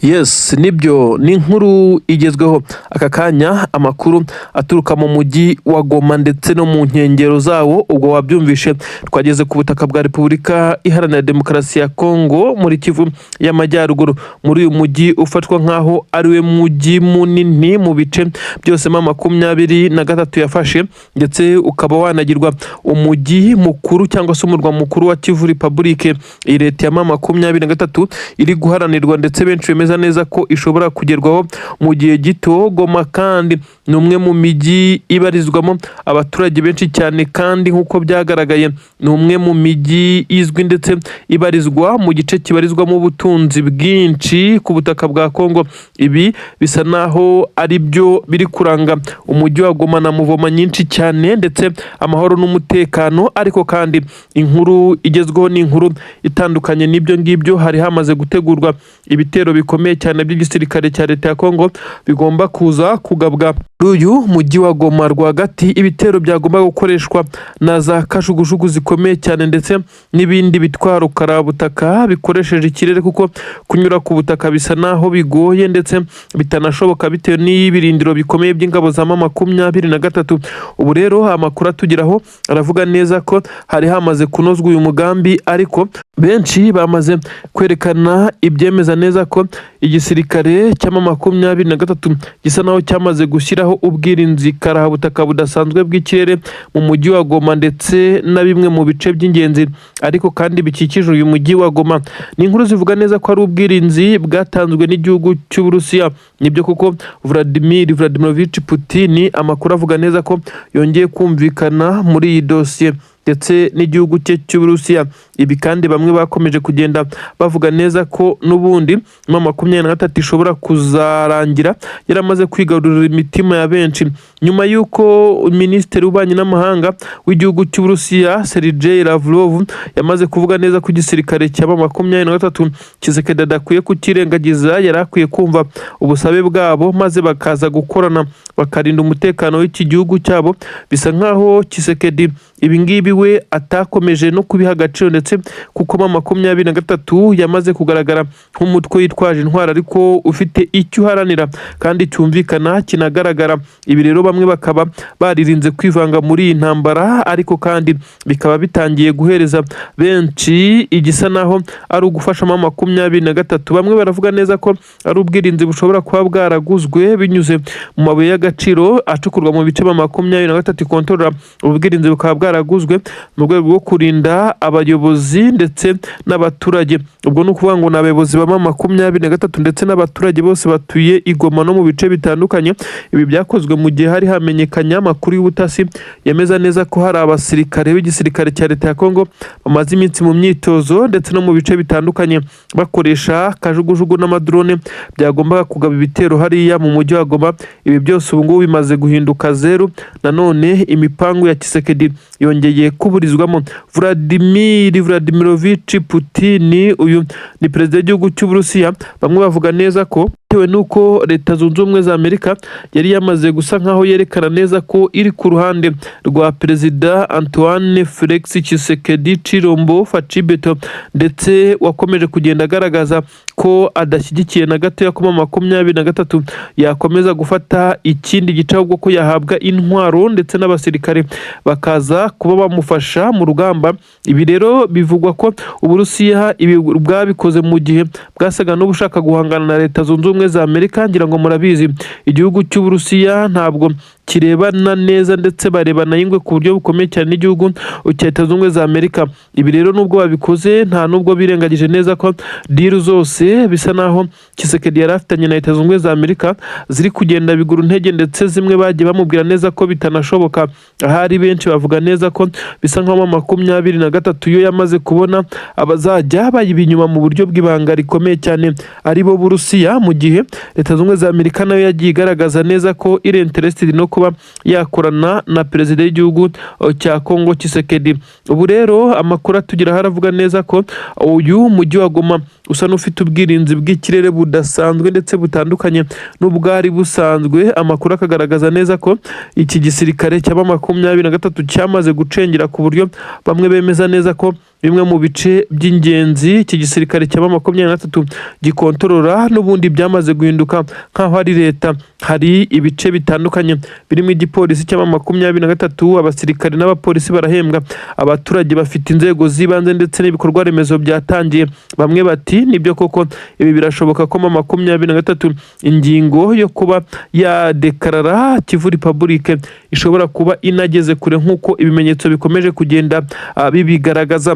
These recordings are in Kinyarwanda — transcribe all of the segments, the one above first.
Yes, nibyo, ni inkuru igezweho aka kanya, amakuru aturuka mu mujyi wa Goma ndetse no mu nkengero zawo. Ubwo wabyumvishe, twageze ku butaka bwa Repubulika Iharanira Demokarasi ya Kongo muri Kivu y'Amajyaruguru, muri uyu mujyi ufatwa nk'aho ari we mujyi munini mu bice byose M23 yafashe, ndetse ukaba wanagirwa umujyi mukuru cyangwa se umurwa mukuru wa Kivu Republic. Iyi leta ya M23 iri guharanirwa, ndetse benshi bemeza neza ko ishobora kugerwaho mu gihe gito. Goma kandi ni umwe mu mijyi ibarizwamo abaturage benshi cyane, kandi nk'uko byagaragaye ni umwe mu mijyi izwi ndetse ibarizwa mu gice kibarizwamo ubutunzi bwinshi ku butaka bwa Kongo. Ibi bisa naho ari byo biri kuranga umujyi wa Goma na muvoma nyinshi cyane, ndetse amahoro n'umutekano. Ariko kandi inkuru igezweho ni inkuru itandukanye n'ibyo ngibyo. Hari hamaze gutegurwa ibitero bikomeye cyane by'igisirikare cya leta ya Kongo bigomba kuza kugabwa muri uyu mujyi wa Goma rwagati, ibitero byagomba gukoreshwa na za kajugujugu zikomeye cyane ndetse n'ibindi bitwaro karabutaka bikoresheje ikirere, kuko kunyura ku butaka bisa naho bigoye ndetse bitanashoboka bitewe n'ibirindiro bikomeye by'ingabo za M23. Ubu rero amakuru atugeraho aravuga neza ko hari hamaze kunozwa uyu mugambi, ariko benshi bamaze kwerekana ibyemeza neza ko igisirikare cya M23 gisa naho cyamaze gushyiraho ubwirinzi karahabutaka budasanzwe bw'ikirere mu mujyi wa Goma ndetse na bimwe mu bice by'ingenzi ariko kandi bikikije uyu mujyi wa Goma. Ni inkuru zivuga neza ko ari ubwirinzi bwatanzwe n'igihugu cy'Uburusiya. Nibyo kuko Vladimir Vladimirovich Putin, amakuru avuga neza ko yongeye kumvikana muri iyi dosiye ndetse n'igihugu cye cy'Uburusiya. Ibi kandi bamwe bakomeje kugenda bavuga neza ko n'ubundi M23 ishobora kuzarangira yaramaze kwigarurira imitima ya benshi, nyuma y'uko Minisitiri w'Ububanyi n'Amahanga w'igihugu cy'Uburusiya, Sergei Lavrov, yamaze kuvuga neza ko igisirikare cya M23 Tshisekedi adakwiye kukirengagiza, yari akwiye kumva ubusabe bwabo maze bakaza gukorana bakarinda umutekano w'iki gihugu cyabo. Bisa nkaho Tshisekedi ibi ngibi we atakomeje no kubiha agaciro, ndetse kuko M23 yamaze kugaragara nk'umutwe witwaje intwaro ariko ufite icyo uharanira kandi cyumvikana, kinagaragara. Ibi rero bamwe bakaba baririnze kwivanga muri iyi ntambara, ariko kandi bikaba bitangiye guhereza benshi igisa naho ari ugufasha M23. Bamwe baravuga neza ko ari ubwirinzi bushobora kuba bwaraguzwe binyuze mu mabuye y'agaciro acukurwa mu bice M23 ikontorora, ubu bwirinzi bukaba bwaraguzwe mu rwego rwo kurinda abayobozi ndetse n'abaturage. Ubwo ni ukuvuga ngo ni abayobozi ba M23 ndetse n'abaturage bose batuye i Goma no mu bice bitandukanye. Ibi byakozwe mu gihe hari hamenyekanye amakuru y'ubutasi yemeza neza ko hari abasirikare b'igisirikare cya leta ya Kongo bamaze iminsi mu myitozo ndetse no mu bice bitandukanye bakoresha kajugujugu n'amadrone byagombaga kugaba ibitero hariya mu mujyi wa Goma. Ibi byose ubu ngubu bimaze guhinduka zeru. Nanone imipangu ya Tshisekedi yongeye kuburizwamo. Vladimir Vladimirovich Putin, uyu ni perezida w'igihugu cy'Uburusiya. Bamwe bavuga neza ko bitewe n'uko Leta Zunze Ubumwe za Amerika yari yamaze gusa nkaho yerekana neza ko iri ku ruhande rwa Perezida Antoine Felix Tshisekedi Tshilombo Fatshi Béton, ndetse wakomeje kugenda agaragaza ko adashyigikiye na gatoya ko M23 yakomeza gufata ikindi gice, ahubwo ko yahabwa intwaro ndetse n'abasirikare bakaza kuba bamufasha mu rugamba. Ibi rero bivugwa ko Uburusiya ibi bwabikoze mu gihe bwasaga n'ubushaka guhangana na Leta Zunze Ubumwe za Amerika. Ngira ngo murabizi, igihugu cy'Uburusiya ntabwo kirebana neza, ndetse barebana y'ingwe ku buryo bukomeye cyane n'igihugu cya Leta Zunze Ubumwe za Amerika. Ibi rero nubwo babikoze, nta nubwo birengagije neza ko deal zose bisa naho Tshisekedi yari afitanye na Leta Zunze Ubumwe za Amerika ziri kugenda bigura intege, ndetse zimwe bagiye bamubwira neza ko bitanashoboka. Ahari benshi bavuga neza ko bisa nkaho M23 yo yamaze kubona abazajya bayiba inyuma mu buryo bw'ibanga rikomeye cyane, ari bo Burusiya, mu gihe Leta Zunze Ubumwe za Amerika nayo yagiye igaragaza neza ko iri interested no kuba yakorana na perezida w'igihugu cya Kongo Tshisekedi. Ubu rero amakuru atugeraho aravuga neza ko uyu mujyi wa Goma usa n'ufite ubwirinzi bw'ikirere budasanzwe ndetse butandukanye n'ubwari busanzwe. Amakuru akagaragaza neza ko iki gisirikare cya M23 cyamaze gucengera, ku buryo bamwe bemeza neza ko bimwe mu bice by'ingenzi iki gisirikare cya M23 gikontorora n'ubundi byamaze guhinduka nk'aho ari leta. Hari ibice bitandukanye birimo igipolisi cya M23, abasirikare n'abapolisi barahembwa, abaturage bafite inzego z'ibanze ndetse n'ibikorwa remezo byatangiye. Bamwe bati: "Nibyo koko, ibi birashoboka ko M23 ingingo yo kuba yadekarara Kivu Republic ishobora kuba inageze kure, nk'uko ibimenyetso bikomeje kugenda bibigaragaza."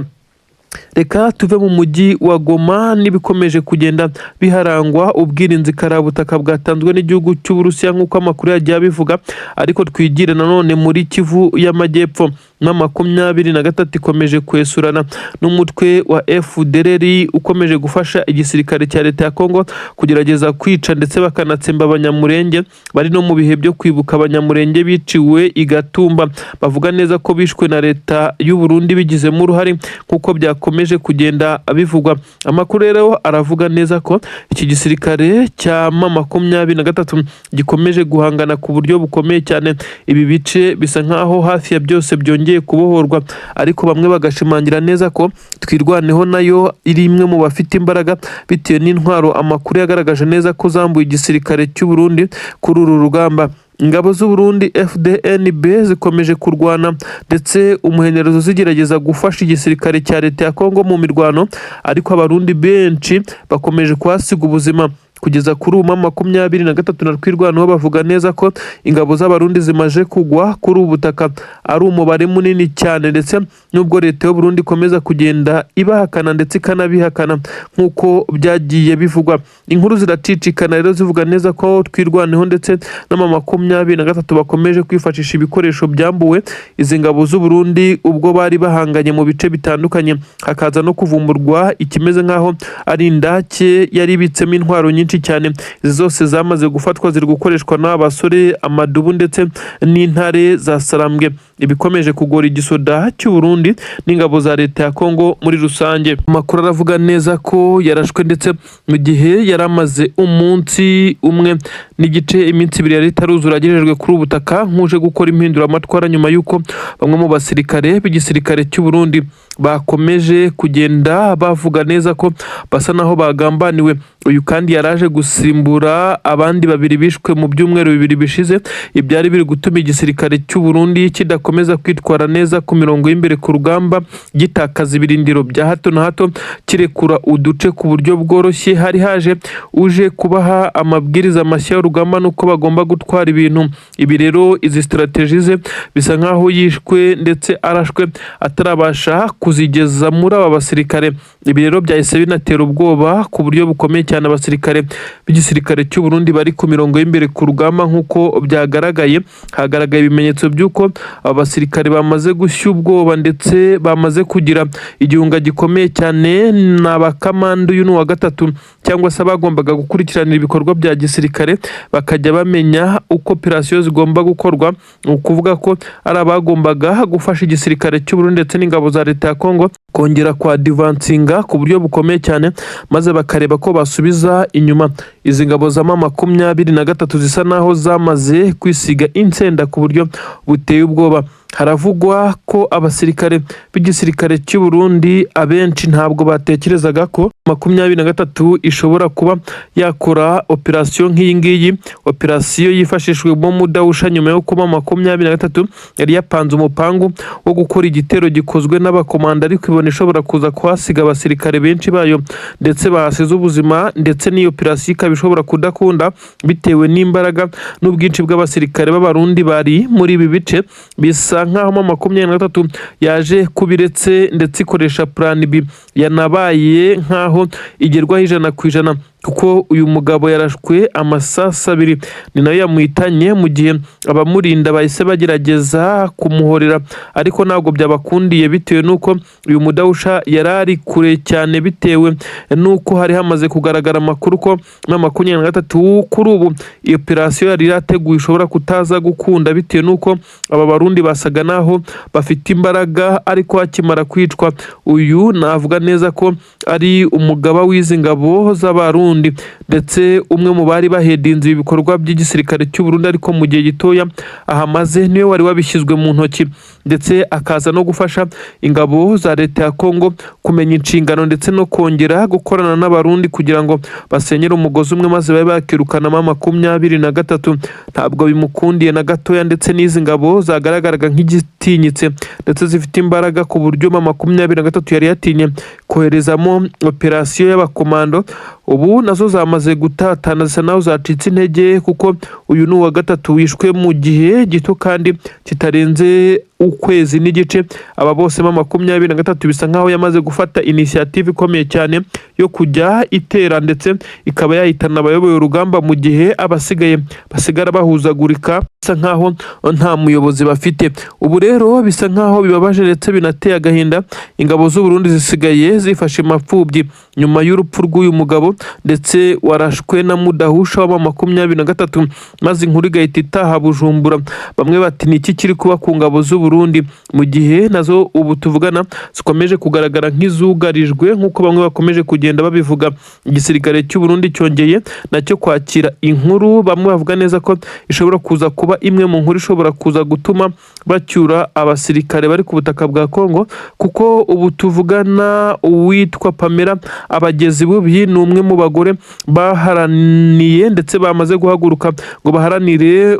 Reka tuve mu mujyi wa Goma n'ibikomeje kugenda biharangwa, ubwirinzi karabutaka bwatanzwe n'igihugu cy'Uburusiya nk'uko amakuru yagiye abivuga, ariko twigire nanone muri Kivu y'Amajyepfo. M23 ikomeje kwesurana n'umutwe wa FDLR ukomeje gufasha igisirikare cya leta ya Kongo kugerageza kwica ndetse bakanatsemba Abanyamurenge. Bari no mu bihe byo kwibuka Abanyamurenge biciwe i Gatumba, bavuga neza ko bishwe na leta y'u Burundi bigizemo uruhare, nk'uko byakomeje kugenda bivugwa. Amakuru rero aravuga neza ko iki gisirikare cya M23 gikomeje guhangana ku buryo bukomeye cyane. Ibi bice bisa nkaho hafi ya byose byongeye kubohorwa, ariko bamwe bagashimangira neza ko Twirwaneho nayo iri imwe mu bafite imbaraga, bitewe n'intwaro amakuru yagaragaje neza ko zambuye igisirikare cy'u Burundi kuri uru rugamba. Ingabo z'u Burundi FDNB zikomeje kurwana ndetse umuhenerezo, zigerageza gufasha igisirikare cya leta ya Kongo mu mirwano, ariko Abarundi benshi bakomeje kuhasiga ubuzima. Kugeza kuri ubu, M23 na Twirwaneho bavuga neza ko ingabo z'Abarundi zimaze kugwa kuri ubu butaka ari umubare munini cyane, ndetse nubwo leta y'u Burundi ikomeza kugenda ibahakana ndetse ikanabihakana nk'uko byagiye bivugwa. Inkuru ziracicikana rero zivuga neza ko Twirwaneho ndetse na M23 bakomeje kwifashisha ibikoresho byambuwe izi ngabo z'u Burundi ubwo bari bahanganye mu bice bitandukanye, hakaza no kuvumburwa ikimeze nk'aho ari indake yari ibitsemo intwaro nyinshi cyane. Izi zose zamaze gufatwa, ziri gukoreshwa n'aba basore amadubu ndetse n'intare za Sarambwe, ibikomeje kugora igisoda cy'u Burundi n'ingabo za leta ya Kongo muri rusange. Amakuru aravuga neza ko yarashwe ndetse mu gihe yari amaze umunsi umwe n'igice, iminsi 2 yari itaruzura, agejejwe kuri ubu butaka nk'uje gukora impinduramatwara, nyuma y'uko bamwe mu basirikare b'igisirikare cy'u Burundi bakomeje kugenda bavuga neza ko basa naho bagambaniwe. Uyu kandi yaraje gusimbura abandi babiri bishwe mu byumweru 2 bishize, ibyari biri gutuma igisirikare cy'u Burundi kidakomeza kwitwara neza ku mirongo y'imbere ku rugamba, gitakaza ibirindiro bya hato na hato, kirekura uduce ku buryo bworoshye. Hari haje uje kubaha amabwiriza mashya y'urugamba n'uko bagomba gutwara ibintu. Ibi rero, izi strategy ze bisa nkaho yishwe ndetse arashwe atarabasha kuzigeza muri aba basirikare. Ibi rero byahise binatera ubwoba ku buryo bukomeye cyane abasirikare b'igisirikare cy'u Burundi bari ku mirongo y'imbere ku rugamba. Nk'uko byagaragaye, hagaragaye ibimenyetso by'uko aba basirikare bamaze gushya ubwoba ndetse bamaze kugira igihunga gikomeye cyane. Ni abakamanda, uyu ni uwa gatatu, cyangwa se abagombaga gukurikiranira ibikorwa bya gisirikare, bakajya bamenya uko operasiyo zigomba gukorwa. Ni ukuvuga ko ari abagombaga gufasha igisirikare cy'u Burundi ndetse n'ingabo za leta ya Kongo kongera kwa advancinga ku buryo bukomeye cyane, maze bakareba ko basubiza inyuma izi ngabo za M23 zisa naho zamaze kwisiga insenda ku buryo buteye ubwoba. Haravugwa ko abasirikare b'igisirikare cy'u Burundi abenshi ntabwo batekerezaga ko 23 ishobora kuba yakora operasiyo nk'iyi ngiyi, operasiyo yifashishijwemo mudahusha, nyuma yo kuba 23 yari yapanze umupangu wo gukora igitero gikozwe n'abakomanda, ariko ibona ishobora kuza kuhasiga abasirikare benshi bayo ndetse bahasize ubuzima, ndetse n'iyo operasiyo ikaba ishobora kudakunda bitewe n'imbaraga n'ubwinshi bw'abasirikare b'Abarundi bari muri ibi bice. Bisa nk'aho M23 yaje kubiretse ndetse ikoresha plan B yanabaye nk'aho igerwaho 100%. Kuko uyu mugabo yarashwe amasasu abiri, ni nayo yamuhitanye, mu gihe abamurinda bahise bagerageza kumuhorera, ariko ntabwo byabakundiye bitewe n'uko uyu mudahusha yari ari kure cyane, bitewe n'uko hari hamaze kugaragara amakuru ko M23 kuri ubu iyo operasiyo yari yateguye ishobora kutaza gukunda, bitewe n'uko aba Barundi basaga naho bafite imbaraga. Ariko hakimara kwicwa uyu, navuga neza ko ari umugaba w'izi ngabo z'Abarundi, ndetse umwe mu bari bahedinze ibi bikorwa by'igisirikare cy'u Burundi, ariko mu gihe gitoya ahamaze niwe wari wabishyizwe mu ntoki, ndetse akaza no gufasha ingabo za leta ya Kongo kumenya inshingano ndetse no kongera gukorana n'Abarundi kugira ngo basenyere umugozi umwe, maze babe bakirukanamo 23. Ntabwo bimukundiye na gatoya, ndetse n'izi ngabo zagaragaraga nk'igitinyitse ndetse zifite imbaraga, ku buryo M23 yari yatinye koherezamo operasiyo y'abakomando, ubu nazo zamaze gutatana, zisa naho zacitse intege, kuko uyu ni uwa gatatu wishwe mu gihe gito kandi kitarenze ukwezi n'igice. Aba bose M23 bisa nkaho yamaze gufata initiative ikomeye cyane yo kujya itera, ndetse ikaba yahitana abayoboye urugamba, mu gihe abasigaye basigara bahuzagurika, bisa nkaho nta muyobozi bafite. Ubu rero bisa nkaho bibabaje ndetse binateye agahinda. Ingabo z'u Burundi zisigaye zifashe mapfubyi nyuma y'urupfu rw'uyu mugabo, ndetse warashwe na mudahusha wa 23, maze inkuru igahita itaha Bujumbura. Bamwe bati: "Ni iki kiri kuba ku ngabo z'u Burundi?" Mu gihe nazo ubu tuvugana zikomeje kugaragara nk'izugarijwe, nk'uko bamwe bakomeje kugenda babivuga. Igisirikare cy'u Burundi cyongeye nacyo kwakira inkuru bamwe bavuga neza ko ishobora kuza kuba imwe mu nkuru ishobora kuza gutuma bacyura abasirikare bari ku butaka bwa Kongo, kuko ubu tuvugana uwitwa Pamela Abagezi Bubi ni umwe mu bagore baharaniye ndetse bamaze guhaguruka ngo baharanire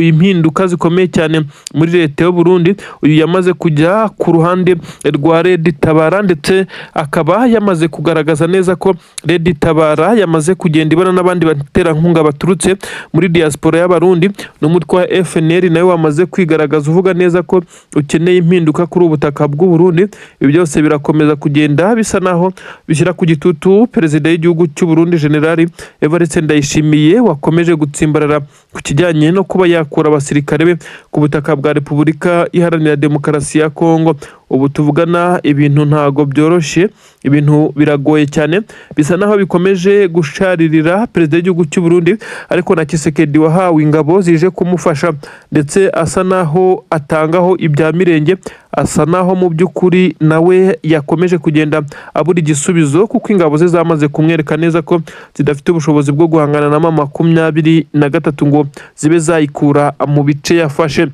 impinduka zikomeye cyane muri leta y'u Burundi. Uyu yamaze kujya ku ruhande rwa Red Tabara, ndetse akaba yamaze kugaragaza neza ko Red Tabara yamaze kugenda ibona n'abandi baterankunga baturutse muri diaspora y'Abarundi, n'umutwe wa FNL nawe wamaze kwigaragaza, uvuga neza ko ukeneye impinduka kuri ubu butaka bw'u Burundi. Ibi byose birakomeza kugenda bisa naho bishyira ku gitutu perezida w'igihugu cy'u Burundi, General Evariste Ndayishimiye, wakomeje gutsimbarara ku kijyanye no kuba yakura abasirikare be ku butaka bwa Repubulika Iharanira Demokarasi ya Kongo. Ubu tuvugana ibintu ntago byoroshye, ibintu biragoye cyane, bisa naho bikomeje gusharirira perezida w'igihugu cy'u Burundi. Ariko na Tshisekedi wahawe ingabo zije kumufasha, ndetse asa naho atangaho ibya mirenge, asa naho mu by'ukuri nawe yakomeje kugenda abura igisubizo, kuko ingabo ze zamaze kumwereka neza ko zidafite ubushobozi bwo guhangana na M23 ngo zibe zayikura mu bice yafashe.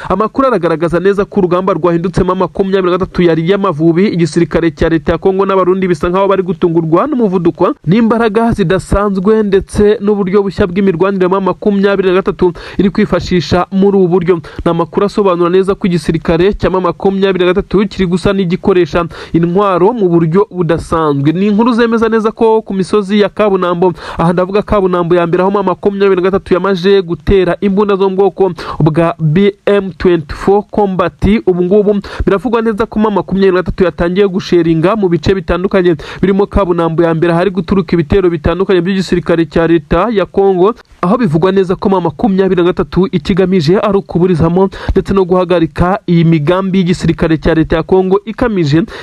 Amakuru aragaragaza neza ko urugamba rwahindutsemo 23 yari y'Amavubi. Igisirikare cya leta ya Kongo n'Abarundi bisa nkaho bari gutungurwa n'umuvuduko n'imbaraga zidasanzwe, ndetse n'uburyo bushya bw'imirwanire 23 iri kwifashisha muri ubu buryo. Ni amakuru asobanura neza ko igisirikare cya 23 kiri gusa n'igikoresha intwaro mu buryo budasanzwe. Ni inkuru zemeza neza ko ku misozi ya Kabunambo, aha ndavuga Kabunambo ya mbere, aho 23 yamaze gutera imbunda zo mu bwoko bwa BM24 Combat. Ubu ngubu biravugwa neza ko 23 yatangiye gusheringa mu bice bitandukanye birimo Kabunambo ya mbere, hari guturuka ibitero bitandukanye by'igisirikare cya leta ya Kongo, aho bivugwa neza ko 23 ikigamije ari ukuburizamo ndetse no guhagarika iyi migambi y'igisirikare cya leta ya Kongo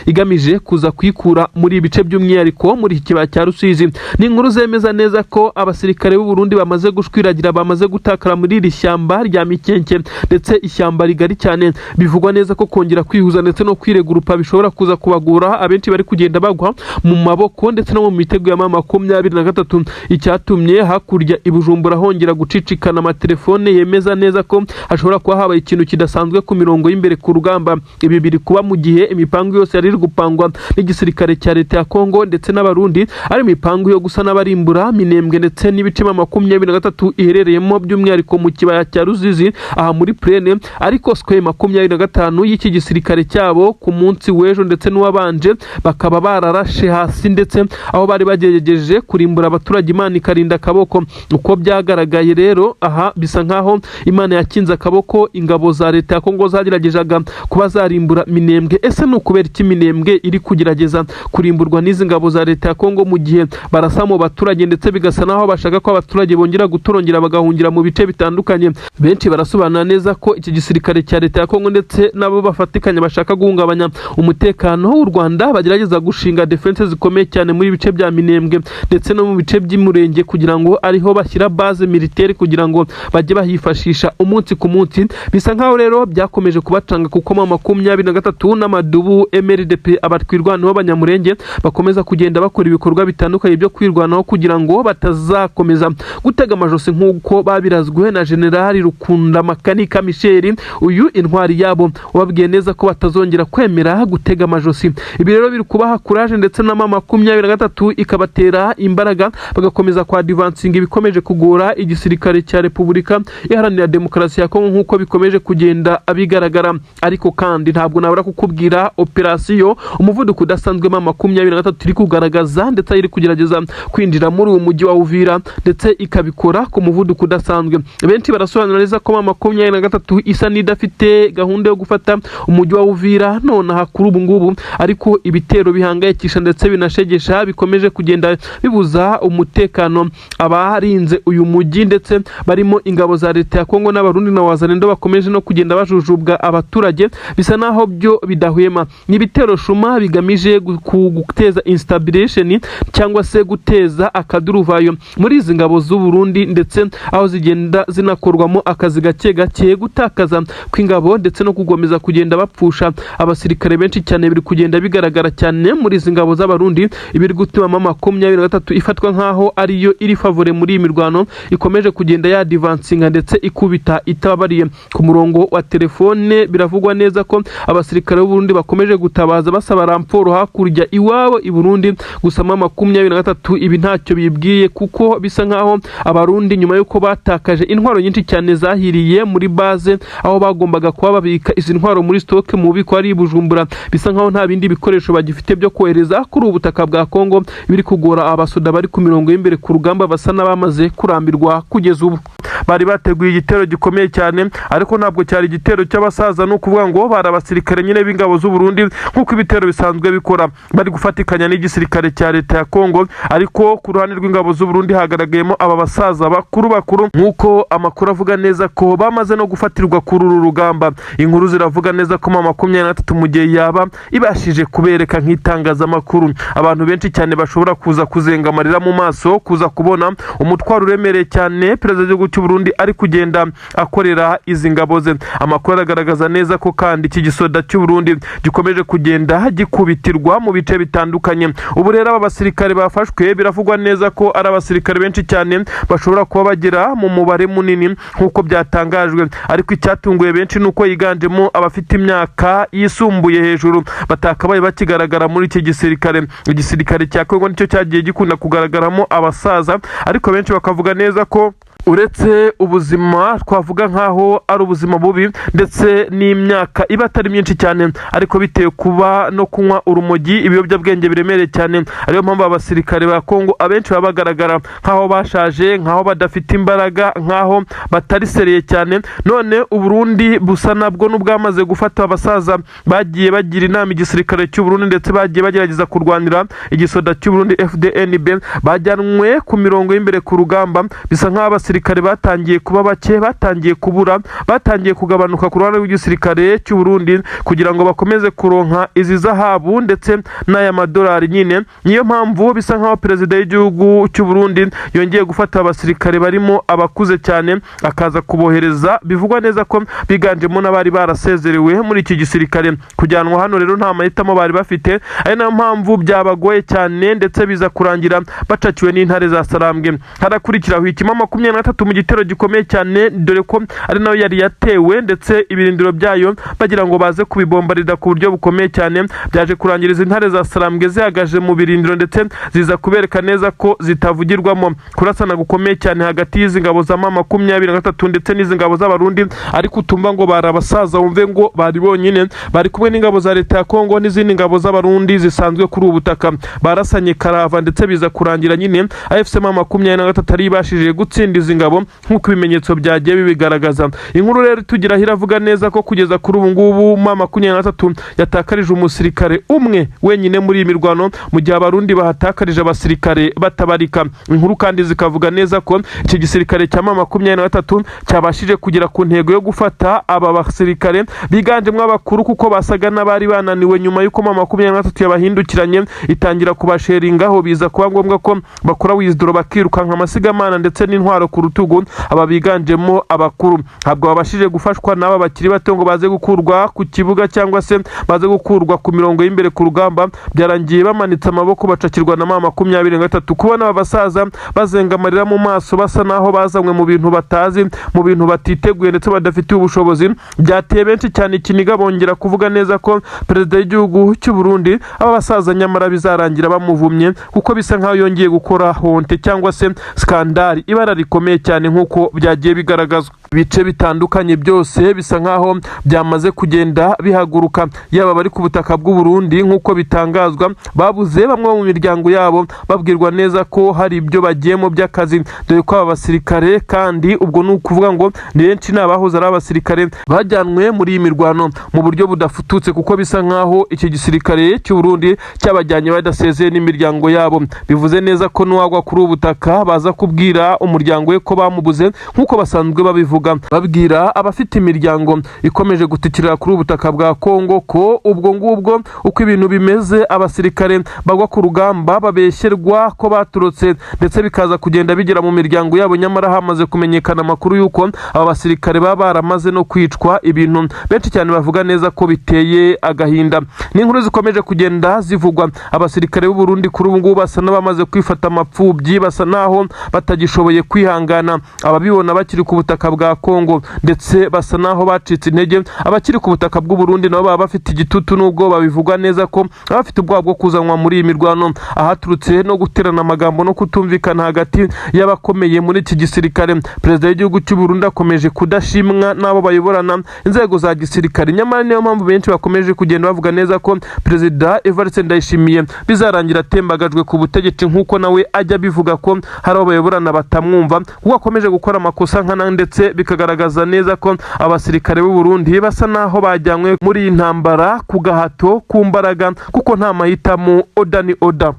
igamije kuza kuyikura muri ibi bice, by'umwihariko muri iki kibaya cya Rusizi. Ni inkuru zemeza neza ko abasirikare b'u Burundi bamaze gushwiragira, bamaze gutakara muri iri shyamba rya Mikenke, ndetse ishyamba rigari cyane. Bivugwa neza ko kongera kwihuza ndetse no kwiregurupa bishobora kuza kubagora. Abenshi bari kugenda bagwa mu maboko ndetse no mu mitego ya 23. Icyatumye hakurya i Bujumbura hongera gucicikana amatelefone yemeza neza ko hashobora kuba habaye ikintu kidasanzwe ku mirongo y'imbere ku rugamba. Ibi biri kuba mu gihe imipango yose yari iri gupangwa n'igisirikare cya leta ya Kongo ndetse n'Abarundi ari imipango yo gusa n'abarimbura Minembwe ndetse n'ibice 23 iherereyemo, by'umwihariko mu kibaya cya Ruzizi, aha muri plaine. Ariko Sukhoi 25 y'iki gisirikare cyabo cyabo ku munsi w'ejo ndetse n'uwabanje, bakaba bararashe hasi ndetse aho bari bagerageje kurimbura abaturage, Imana ikarinda akaboko. Uko byagaragaye rero aha, bisa nkaho Imana yakinze akaboko ingabo za leta ya Kongo zageragezaga kuba zarimbura Minembwe. Ese ni ukubera iki Minembwe iri kugerageza kurimburwa n'izi ngabo za leta ya Kongo, mu gihe barasa mu baturage ndetse bigasa naho bashaka ko abaturage bongera gutorongera bagahungira mu bice bitandukanye? Benshi barasobanura neza ko iki gisirikare cya leta ya Kongo ndetse nabo bafatikanya bashaka guhungabanya umutekano w'u Rwanda, bagerageza gushinga defense zikomeye cyane muri bice bya Minembwe ndetse no mu bice by'Umurenge, kugira ngo ariho bashyira base militaire, kugira ngo bajye bahifashisha umunsi ku munsi. Bisa nkaho rero byakomeje kubacanga, kuko M23 n'amadubu MRDP, abatwirwanaho b'Abanyamurenge, bakomeza kugenda bakora ibikorwa bitandukanye byo kwirwanaho, kugira ngo batazakomeza gutega amajosi nk'uko babirazwe na Generali Rukunda Makanika Michel, uyu intwari yabo, wababwiye neza ko batazongera kwemera gutega amajosi. Ibi rero biri kubaha courage, ndetse na M23 ikabatera imbaraga, bagakomeza kwa advancinga, ibikomeje kugora igisirikare cya Repubulika Iharanira Demokarasi ya Kongo nk'uko bikomeje kugenda bigaragara. Ariko kandi ntabwo nabura kukubwira operasiyo umuvuduko udasanzwe M23 iri kugaragaza, ndetse iri kugerageza kwinjira muri uyu mujyi wa Uvira, ndetse ikabikora ku muvuduko udasanzwe. Benshi barasobanura neza ko M23 isa n'idafite gahunda yo gufata umujyi wa Uvira nonaha kuri ubu ngubu, ariko ibitero bihangayikisha ndetse binashegesha bikomeje kugenda bibuza umutekano abarinze uyu mujyi, ndetse barimo ingabo za leta ya Kongo n'Abarundi na Wazalendo bakomeje no kugenda bajujubwa abaturage, bisa naho byo bidahwema. Ni ibitero shuma bigamije guteza instabilation cyangwa se guteza akaduruvayo muri izi ngabo z'u Burundi, ndetse aho zigenda zinakorwamo akazi gake gake. Gutakaza kw'ingabo ndetse no kugomeza kugenda bapfusha abasirikare benshi cyane biri kugenda bigaragara cyane muri izi ngabo z'Abarundi, ibiri gutuma M23 ifatwa nk'aho ariyo iri favori muri iyi mirwano ikomeje kugenda yadvancinga ndetse ikubita itababariye. Ku murongo wa telefone biravugwa neza ko abasirikare b'u Burundi bakomeje gutabaza basaba renfort hakurya iwabo i Burundi. Gusa M23 ibi ntacyo bibwiye, kuko bisa nkaho Abarundi, nyuma y'uko batakaje intwaro nyinshi cyane zahiriye muri base aho bagombaga kuba babika izi ntwaro muri stock mu bubiko ari i Bujumbura, bisa nkaho nta bindi bikoresho bagifite byo kohereza kuri ubu butaka bwa Kongo. Biri kugora abasoda bari ku mirongo y'imbere ku rugamba, basa n'abamaze kurambirwa kugeza ubu. Bari bateguye igitero gikomeye cyane, ariko ntabwo cyari igitero cy'abasaza, ni ukuvuga ngo bari abasirikare nyine b'ingabo z'u Burundi nk'uko ibitero bisanzwe bikora, bari gufatikanya n'igisirikare cya leta ya Kongo. Ariko ku ruhande rw'ingabo z'u Burundi hagaragayemo aba basaza bakuru bakuru, nk'uko amakuru avuga neza ko bamaze no gufatirwa kuri uru rugamba. Inkuru ziravuga neza ko M23, mu gihe yaba ibashije kubereka nk'itangazamakuru, abantu benshi cyane bashobora kuza kuzenga amarira mu maso, kuza kubona umutwaro uremereye cyane perezida w'igihugu cy'u Burundi ari kugenda akorera izi ngabo ze. Amakuru aragaragaza neza ko kandi iki gisoda cy'u Burundi gikomeje kugenda gikubitirwa mu bice bitandukanye. Ubu rero aba basirikare bafashwe biravugwa neza ko ari abasirikare benshi cyane, bashobora kuba bagera mu mubare munini nk'uko byatangajwe. Ariko icyatunguye benshi ni uko yiganjemo abafite imyaka yisumbuye hejuru, batakabaye bakigaragara muri iki gisirikare. Igisirikare cya Kongo nicyo cyagiye gikunda kugaragaramo abasaza, ariko benshi bakavuga neza ko uretse ubuzima twavuga nk'aho ari ubuzima bubi ndetse n'imyaka iba atari myinshi cyane, ariko bitewe kuba no kunywa urumogi, ibiyobyabwenge biremereye cyane, ariyo mpamvu abasirikare ba Kongo abenshi baba bagaragara nk'aho bashaje, nk'aho badafite imbaraga, nk'aho batari sérieux cyane. None Uburundi busa nabwo n'ubwamaze gufata abasaza bagiye bagira inama igisirikare cy'u Burundi, ndetse bagiye bagerageza kurwanira igisoda cy'u Burundi FDNB, bajyanwe ku mirongo y'imbere ku rugamba. Bisa nk'aho abasirikare batangiye kuba bake, batangiye kubura, batangiye kugabanuka ku ruhande rw'igisirikare cy'u Burundi, kugira ngo bakomeze kuronka izi zahabu ndetse n'aya madolari nyine. Niyo mpamvu bisa nk'aho perezida w'igihugu cy'u Burundi yongeye gufata abasirikare barimo abakuze cyane, akaza kubohereza. Bivugwa neza ko biganjemo n'abari barasezerewe muri iki gisirikare. Kujyanwa hano rero nta mahitamo bari bafite, ari nayo mpamvu byabagoye cyane, ndetse biza kurangira bacakiwe n'intare za Sarambwe. Harakurikiraho ikima makumyabiri na gatatu mu gitero gikomeye cyane, dore ko ari nayo yari yatewe, ndetse ibirindiro byayo bagira ngo baze kubibombarira ku buryo bukomeye cyane. Byaje kurangiriza intare za Sarambwe zihagaje mu birindiro, ndetse ziza kubereka neza ko zitavugirwamo. Kurasana gukomeye cyane hagati y'izi ngabo za M23 ndetse n'izi ngabo z'Abarundi, ariko utumva ngo bari abasaza, wumve ngo bari bonyine. Bari kumwe n'ingabo za leta ya Kongo n'izindi ngabo z'Abarundi zisanzwe kuri ubu butaka. Barasanye karava, ndetse biza kurangira nyine AFC M23 ari ibashije gutsinda izi ngabo, nk'uko ibimenyetso byagiye bibigaragaza. Inkuru rero itugeraho iravuga neza ko kugeza kuri ubu ngubu M23 yatakarije umusirikare umwe wenyine muri iyi mirwano, mu gihe Abarundi bahatakarije abasirikare batabarika. Inkuru kandi zikavuga neza ko iki gisirikare cya M23 cyabashije kugera ku ntego yo gufata aba basirikare biganjemo abakuru, kuko basaga n'abari bananiwe nyuma y'uko M23 yabahindukiranye itangira kubasheringaho. Biza kuba ngombwa ko bakora withdraw, bakirukanka amasigamana ndetse n'intwaro ku rutugu. Aba biganjemo abakuru ntabwo babashije gufashwa n'aba bakiri bato ngo baze gukurwa ku kibuga cyangwa se baze gukurwa ku mirongo y'imbere ku rugamba. Byarangiye bamanitse amaboko, bacakirwa na M23. Kubona aba basaza bazenga amarira mu maso, basa naho bazanywe mu bintu batazi, mu bintu batiteguye ndetse badafitiye ubushobozi, byateye benshi cyane ikiniga, bongera kuvuga neza ko perezida w'igihugu cy'u Burundi aba basaza nyamara bizarangira bamuvumye, kuko bisa nkaho yongeye gukora honte cyangwa se scandale, ibara rikomeye cyane, nk'uko byagiye bigaragazwa. Ibice bitandukanye byose bisa nkaho byamaze kugenda bihaguruka, yaba abari ku butaka bw'u Burundi, nk'uko bitangazwa babuze bamwe mu miryango yabo, babwirwa neza ko hari ibyo bagiyemo by'akazi, dore ko aba basirikare kandi ubwo ni ukuvuga ngo ni benshi, ni abahoze ari abasirikare bajyanwe muri iyi mirwano mu buryo budafututse, kuko bisa nkaho iki gisirikare cy'u Burundi cyabajyanye badasezeye n'imiryango yabo. Bivuze neza ko n'uwagwa kuri ubu butaka baza kubwira umuryango we ko bamubuze, nk'uko basanzwe babivuga, babwira abafite imiryango ikomeje gutikirira kuri ubu butaka bwa Kongo ko ubwo ngubwo uko ibintu bimeze, abasirikare bagwa ku rugamba babeshyerwa ko baturutse, ndetse bikaza kugenda bigera mu miryango yabo, nyamara hamaze kumenyekana amakuru y'uko aba basirikare baba baramaze no kwicwa, ibintu benshi cyane bavuga neza ko biteye agahinda. Ni inkuru zikomeje kugenda zivugwa. Abasirikare b'u Burundi kuri ubu ngubu basa n'abamaze kwifata amapfubyi, basa naho batagishoboye kwihangana, ababibona bakiri ku butaka bwa Kongo, ndetse basa naho bacitse intege. Abakiri ku butaka bw'u Burundi nabo baba bafite igitutu n'ubwoba, bivugwa neza ko baba bafite ubwoba bwo kuzanwa muri iyi mirwano, ahaturutse no guterana amagambo no kutumvikana hagati y'abakomeye muri iki gisirikare. Perezida w'igihugu cy'u Burundi akomeje kudashimwa n'abo bayoborana inzego za gisirikare, nyamara niyo mpamvu benshi bakomeje kugenda bavuga neza ko Perezida Evariste Ndayishimiye bizarangira atembagajwe ku butegetsi, nk'uko nawe ajya abivuga ko hari abo bayoborana batamwumva, kuko akomeje gukora amakosa nkana, ndetse bikagaragaza neza ko abasirikare b'u Burundi basa naho bajyanywe muri iyi ntambara ku gahato, ku mbaraga, kuko nta mahitamo, order ni order.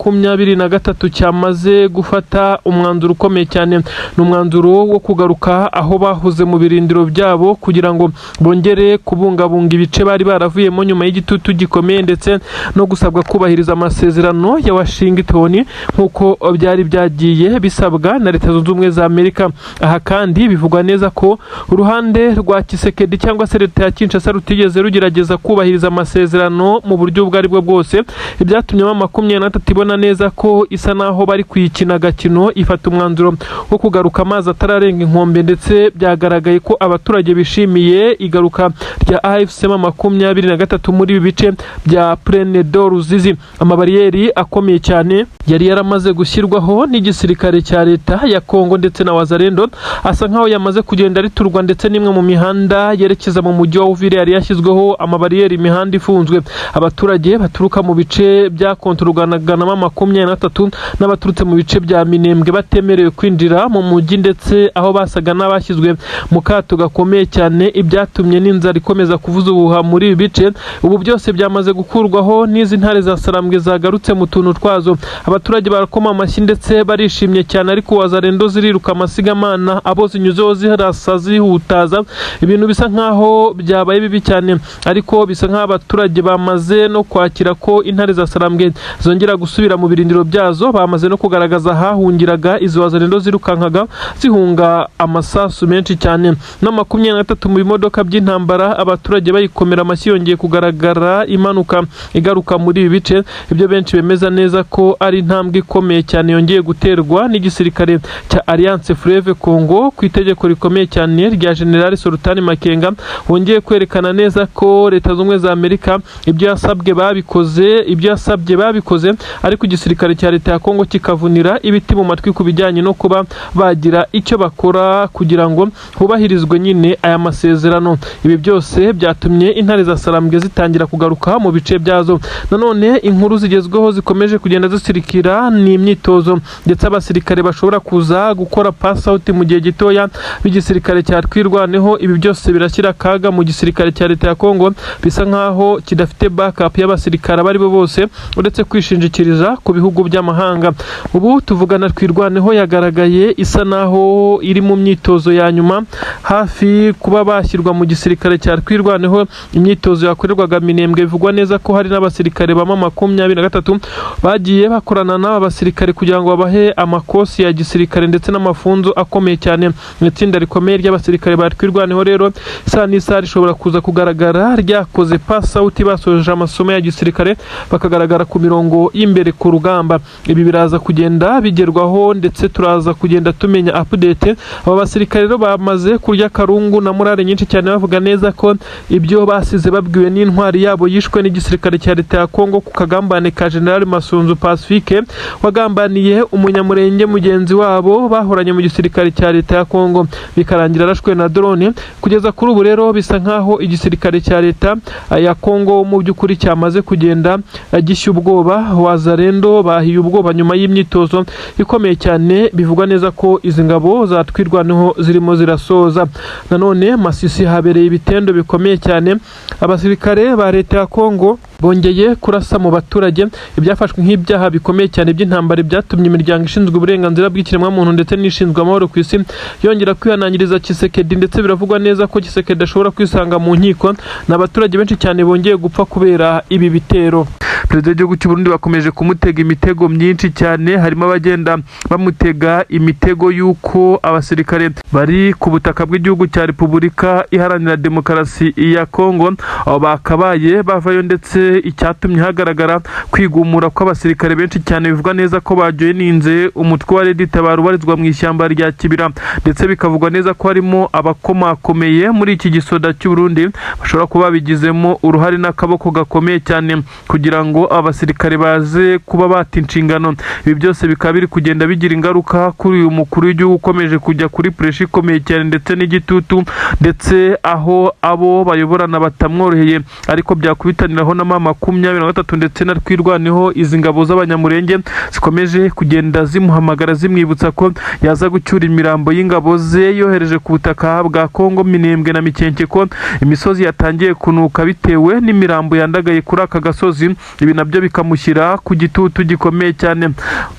23 cyamaze gufata umwanzuro ukomeye cyane, ni umwanzuro wo kugaruka aho bahoze mu birindiro byabo, kugira ngo bongere kubungabunga ibice bari baravuyemo nyuma y'igitutu gikomeye ndetse no gusabwa kubahiriza amasezerano ya Washington, nk'uko byari byagiye bisabwa na Leta Zunze Ubumwe za Amerika. Aha kandi bivugwa neza ko uruhande rwa Tshisekedi cyangwa se leta ya Kinshasa rutigeze rugerageza kubahiriza amasezerano mu buryo ubwo aribwo bwose, ibyatumye M23 ibona neza ko isa naho bari kuyikina agakino, ifata umwanzuro wo kugaruka amazi atararenga inkombe. Ndetse byagaragaye ko abaturage bishimiye igaruka rya AFC M23 muri ibi bice bya Plaine de Ruzizi. Amabariyeri akomeye cyane yari yaramaze gushyirwaho n'igisirikare cya leta ya Kongo ndetse na Wazalendo asa nkaho yamaze kugenda riturwa, ndetse n'imwe mu mihanda yerekeza mu mujyi wa Uvira yari yashyizweho amabariyeri, imihanda ifunzwe. Abaturage baturuka mu bice bya kontororwanaga na M23 n'abaturutse mu bice bya Minembwe batemerewe kwinjira mu mujyi, ndetse aho basaga n'abashyizwe mu kato gakomeye cyane, ibyatumye n'inzara ikomeza kuvuza ubuhuha muri ibi bice. Ubu byose byamaze gukurwaho n'izi ntare za Sarambwe zagarutse mu tuntu twazo. Abaturage barakoma amashyi ndetse barishimye cyane, ariko Wazalendo ziriruka amasigamana, abo zinyuzeho zirasa, zihutaza, ibintu bisa nkaho byabaye bibi cyane. Ariko bisa nkaho abaturage bamaze no kwakira ko intare za Sarambwe zongera gusubira. gusubira mu birindiro byazo. Bamaze no kugaragaza ahahungiraga izo Wazalendo zirukankaga zihunga amasasu menshi cyane. Na 23 mu bimodoka by'intambara, abaturage bayikomera amashyi, yongeye kugaragara imanuka igaruka muri ibi bice. Ibyo benshi bemeza neza ko ari intambwe ikomeye cyane yongeye guterwa n'igisirikare cya Alliance Fleuve Congo ku itegeko rikomeye cyane rya General Sultani Makenga, wongeye kwerekana neza ko Leta Zunze Ubumwe za Amerika ibyo yasabwe babikoze, ibyo yasabye babikoze, ariko igisirikare cya leta ya Kongo kikavunira ibiti mu matwi ku bijyanye no kuba bagira icyo bakora kugira ngo hubahirizwe nyine aya masezerano. Ibi byose byatumye intare za Sarambwe zitangira kugaruka mu bice byazo. Nanone inkuru zigezweho zikomeje kugenda zisirikira ni imyitozo ndetse abasirikare bashobora kuza gukora pass out mu gihe gitoya b'igisirikare cya Twirwaneho. Ibi byose birashyira akaga mu gisirikare cya leta ya Kongo, bisa nkaho kidafite backup y'abasirikare abo ari bo bose uretse kwishingikiriza ku bihugu by'amahanga. Ubu tuvugana, Twirwaneho yagaragaye isa naho iri mu myitozo ya nyuma, hafi kuba bashyirwa mu gisirikare cya Twirwaneho. Imyitozo yakorerwaga Minembwe, bivugwa neza ko hari n'abasirikare ba 23 bagiye bakorana n'aba basirikare kugira ngo babahe amakosi ya gisirikare ndetse n'amafunzo akomeye cyane. Mu itsinda rikomeye ry'abasirikare ba Twirwaneho rero, isaha n'isaha rishobora kuza kugaragara ryakoze pass out, basoje amasomo ya gisirikare, bakagaragara ku mirongo y'imbere ku rugamba. Ibi biraza kugenda bigerwaho ndetse turaza kugenda tumenya update. Aba basirikare rero bamaze kurya karungu na morale nyinshi cyane, bavuga neza ko ibyo basize babwiwe n'intwari yabo yishwe n'igisirikare cya leta ya Kongo ku kagambane ka General Masunzu Pacifique, wagambaniye umunyamurenge mugenzi wabo bahoranye mu gisirikare cya leta ya Kongo, bikarangira arashwe na drone. Kugeza kuri ubu rero bisa nkaho igisirikare cya leta ya Kongo mu by'ukuri cyamaze kugenda gishya ubwoba. Wazalendo bahiye ubwoba nyuma y'imyitozo ikomeye cyane, bivugwa neza ko izi ngabo za Twirwaneho zirimo zirasoza. Nanone Masisi habereye ibitendo bikomeye cyane, abasirikare ba leta ya Kongo bongeye kurasa mu baturage, ibyafashwe nk'ibyaha bikomeye cyane by'intambara, byatumye imiryango ishinzwe uburenganzira bw'ikiremwamuntu ndetse n'ishinzwe amahoro ku isi yongera kwihanangiriza Tshisekedi, ndetse biravugwa neza ko Tshisekedi ashobora kwisanga mu nkiko. Ni abaturage benshi cyane bongeye gupfa kubera ibi bitero. Perezida w'igihugu cy'u Burundi bakomeje kumutega imitego myinshi cyane, harimo abagenda bamutega imitego y'uko abasirikare bari ku butaka bw'igihugu cya Repubulika Iharanira Demokarasi ya Kongo abo bakabaye bavayo, ndetse icyatumye hagaragara kwigumura kw'abasirikare benshi cyane bivugwa neza ko bajoyininze umutwe wa Red Tabara ubarizwa mu ishyamba rya Kibira, ndetse bikavugwa neza ko harimo abakomakomeye muri iki gisoda cy'u Burundi bashobora kuba babigizemo uruhare n'akaboko gakomeye cyane kugira ngo abasirikare baze kuba bata inshingano. Ibi byose bikaba biri kugenda bigira ingaruka kuri uyu mukuru w'igihugu ukomeje kujya kuri pressure ikomeye cyane ndetse n'igitutu, ndetse aho abo bayoborana batamworoheye, ariko byakubitaniraho na M23 ndetse na Twirwaneho, izi ngabo z'Abanyamurenge zikomeje kugenda zimuhamagara zimwibutsa ko yaza gucyura imirambo y'ingabo ze yohereje ku butaka bwa Kongo, Minembwe na Mikenke, ko imisozi yatangiye kunuka bitewe n'imirambo yandagaye kuri aka gasozi. Ibi nabyo bikamushyira ku gitutu gikomeye cyane.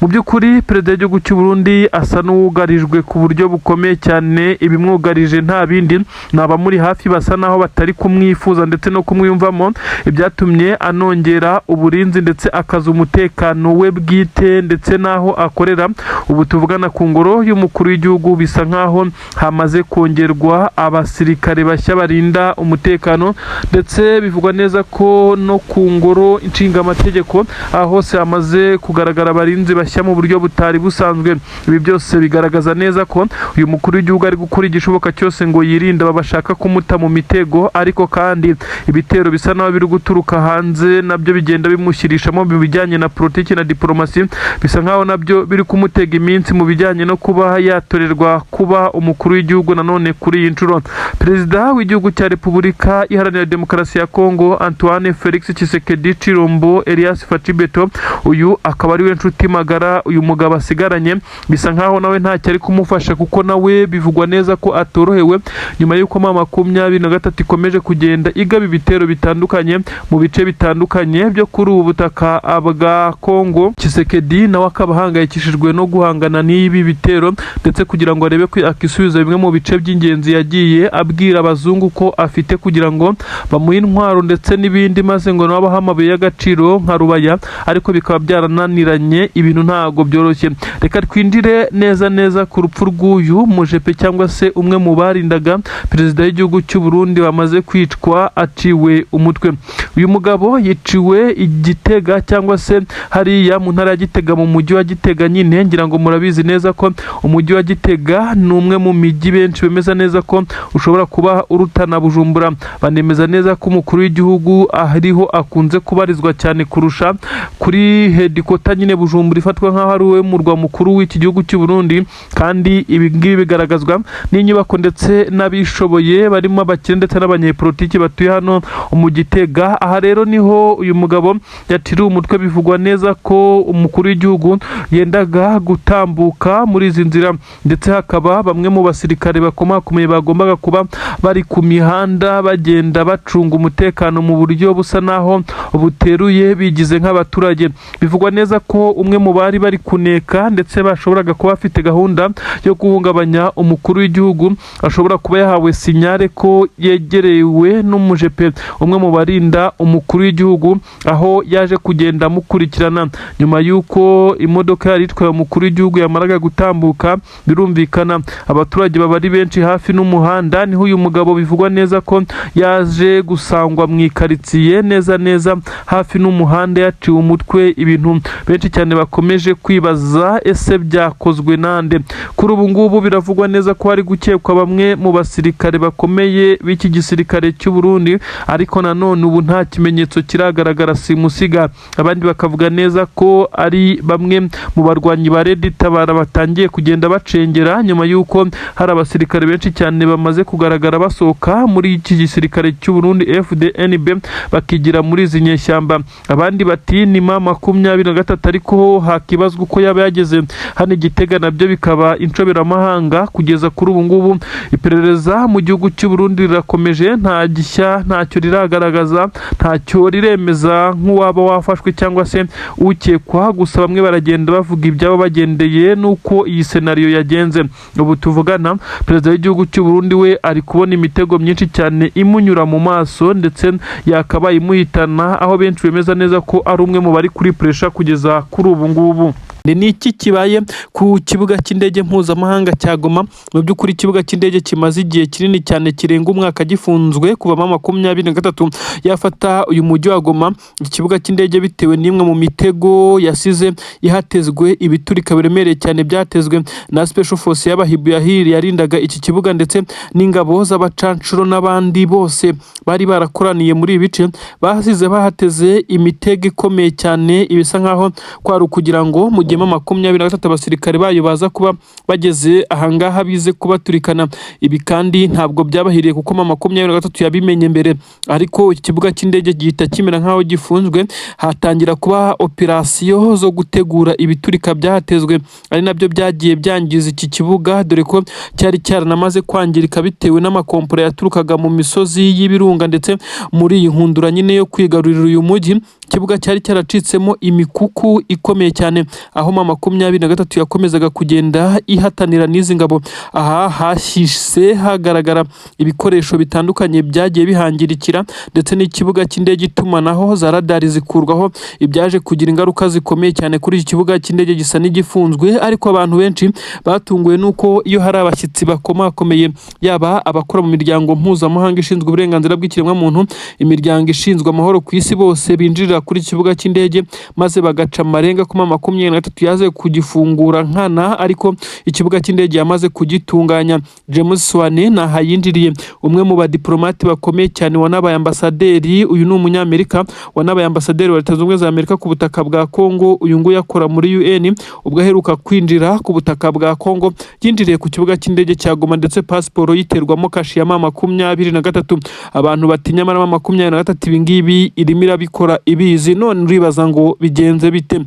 Mu by'ukuri perezida w'igihugu cy'u Burundi asa n'uwugarijwe ku buryo bukomeye cyane. Ibimwugarije nta bindi, ni abamuri hafi basa naho batari kumwifuza ndetse no kumwiyumvamo, ibyatumye anongera uburinzi ndetse akaza umutekano we bwite ndetse n'aho akorera. Ubu tuvugana, ku ngoro y'umukuru w'igihugu bisa nkaho hamaze kongerwa abasirikare bashya barinda umutekano, ndetse bivugwa neza ko no ku ngoro nshingamategeko aho hose hamaze kugaragara abarinzi bashya mu buryo butari busanzwe. Ibi byose bigaragaza neza ko uyu mukuru w'igihugu ari gukora igishoboka cyose ngo yirinde aba bashaka kumuta mu mitego, ariko kandi ibitero bisa naho biri guturuka hanze nabyo bigenda bimushyirishamo mu bijyanye na politiki na diporomasi, bisa nkaho nabyo biri kumutega iminsi mu bijyanye no kuba yatorerwa kuba umukuru w'igihugu nanone kuri iyi nshuro. Perezida w'igihugu cya Repubulika Iharanira Demokarasi ya Kongo, Antoine Felix Tshisekedi Tshilombo Elias Fatshi Béton, uyu akaba ari we nshuti magara uyu mugabo asigaranye, bisa nkaho nawe ntacyo ari kumufasha, kuko nawe bivugwa neza ko atorohewe nyuma y'uko M23 ikomeje kugenda igaba ibitero bitandukanye mu bice bitandukanye byo kuri ubu butaka bwa Kongo. Tshisekedi nawe akaba ahangayikishijwe no guhangana n'ibi bitero, ndetse kugira ngo arebe ko akisubiza bimwe mu bice by'ingenzi yagiye abwira abazungu ko afite kugira ngo bamuhe intwaro ndetse n'ibindi, maze ngo nabo abahe amabuye y'agaciro. Gaciro nka Rubaya, ariko bikaba byarananiranye. Ibintu ntago byoroshye. Reka twinjire neza neza ku rupfu rw'uyu mujepe, cyangwa se umwe mu barindaga perezida w'igihugu cy'u Burundi wamaze kwicwa aciwe umutwe. Uyu mugabo yiciwe i Gitega, cyangwa se hariya mu ntara ya Gitega, mu mujyi wa Gitega nyine. Ngira ngo murabizi neza ko umujyi wa Gitega ni umwe mu mijyi benshi bemeza neza ko ushobora kuba urutana Bujumbura. Banemeza neza ko umukuru w'igihugu ariho akunze kubarizwa cyane kurusha kuri headquarter nyine Bujumbura, ifatwa nk'aho ari we murwa mukuru w'iki gihugu cy'u Burundi. Kandi ibi ngibi bigaragazwa n'inyubako ndetse n'abishoboye barimo abakire ndetse n'abanyepolitiki batuye hano mu Gitega. Aha rero niho uyu mugabo yatiriwe umutwe. Bivugwa neza ko umukuru w'igihugu yendaga gutambuka muri izi nzira, ndetse hakaba bamwe mu basirikare bakomakomeye bagombaga kuba bari ku mihanda bagenda bacunga umutekano mu buryo busa naho buteruye, bigize nk'abaturage. Bivugwa neza ko umwe mu bari bari kuneka ndetse bashoboraga kuba bafite gahunda yo guhungabanya umukuru w'igihugu ashobora kuba yahawe signal ko yegerewe n'umujepe, umwe mu barinda umukuru w'igihugu, aho yaje kugenda amukurikirana nyuma y'uko imodoka yari itwaye umukuru w'igihugu yamaraga gutambuka. Birumvikana, abaturage baba ari benshi hafi n'umuhanda. Niho uyu mugabo bivugwa neza ko yaje gusangwa mu ikaritsiye neza neza hafi n'umuhanda, yaciwe umutwe. Ibintu benshi cyane bakomeje kwibaza: ese byakozwe nande? Kuri ubu ngubu biravugwa neza ko hari gukekwa bamwe mu basirikare bakomeye b'iki gisirikare cy'u Burundi, ariko nanone ubu nta kimenyetso kiragaragara simusiga. Abandi bakavuga neza ko ari bamwe mu barwanyi ba Red Tabara batangiye kugenda bacengera, nyuma y'uko hari abasirikare benshi cyane bamaze kugaragara basohoka muri iki gisirikare cy'u Burundi FDNB bakigira muri izi nyeshyamba. Abandi bati ni M23, ariko hakibazwa uko yaba yageze hano i Gitega, nabyo bikaba inshoberamahanga. Kugeza kuri ubu ngubu iperereza mu gihugu cy'u Burundi rirakomeje, nta gishya, ntacyo riragaragaza, ntacyo riremeza nk'uwaba wafashwe cyangwa se ukekwa. Gusa bamwe baragenda bavuga ibyabo bagendeye n'uko iyi scenario yagenze. Ubu tuvugana, perezida w'igihugu cy'u Burundi we ari kubona imitego myinshi cyane imunyura mu maso, ndetse yakabaye imuhitana, aho benshi bemeza neza ko ari umwe mu bari kuri pressure kugeza kuri ubu ngubu. Ni iki kibaye ku kibuga cy'indege mpuzamahanga cya Goma? Mu by'ukuri, ikibuga cy'indege kimaze igihe kinini cyane kirenga umwaka gifunzwe kuva M23 yafata uyu mujyi wa Goma. Ikibuga cy'indege, bitewe n'imwe mu mitego yasize ihatezwe, ibiturika biremereye cyane byatezwe na Special Force y'Abahibu yahiri yarindaga iki kibuga, ndetse n'ingabo z'abacanshuro n'abandi bose bari barakoraniye muri ibi bice, basize bahateze imitego ikomeye cyane. Ibisa nkaho kwari ukugira ngo mu gihe M23 abasirikare bayo baza kuba bageze ahangaha bize kubaturikana. Ibi kandi ntabwo byabahiriye, kuko M23 yabimenye mbere, ariko iki kibuga cy'indege gihita kimera nkaho gifunzwe. Hatangira kuba operasiyo zo gutegura ibiturika byahatezwe, ari nabyo byagiye byangiza iki kibuga, dore ko cyari cyaranamaze kwangirika bitewe n'amakompora yaturukaga mu misozi y'ibirunga. Ndetse muri iyi nkundura nyine yo kwigarurira uyu mujyi, ikibuga cyari cyaracitsemo imikuku ikomeye cyane, aho M23 yakomezaga kugenda ihatanira n'izi ngabo. Aha hashyise hagaragara ibikoresho bitandukanye byagiye bihangirikira, ndetse n'ikibuga cy'indege, itumanaho, za radari zikurwaho, ibyaje kugira ingaruka zikomeye cyane kuri iki kibuga cy'indege, gisa n'igifunzwe. Ariko abantu benshi batunguwe n'uko iyo hari abashyitsi bakomakomeye, yaba abakora mu miryango mpuzamahanga ishinzwe uburenganzira bw'ikiremwamuntu, imiryango ishinzwe amahoro ku isi, bose binjirira kuri iki kibuga cy'indege maze bagaca amarenga ko M23 yaze kugifungura nkana, ariko ikibuga cy'indege yamaze kugitunganya. James Swan naha yinjiriye, umwe mu badiplomate bakomeye cyane wanabaye ambasaderi. Uyu ni umunyamerika wanabaye ambasaderi wa Leta Zunze Ubumwe za Amerika ku butaka bwa Kongo. Uyu nguyu akora muri UN. Ubwo aheruka kwinjira ku butaka bwa Kongo, yinjiriye ku kibuga cy'indege cya Goma, ndetse pasiporo yiterwamo kashe ya M23. Abantu batinya M23, ibi ngibi irimo irabikora ibizi. None uribaza ngo bigenze bite?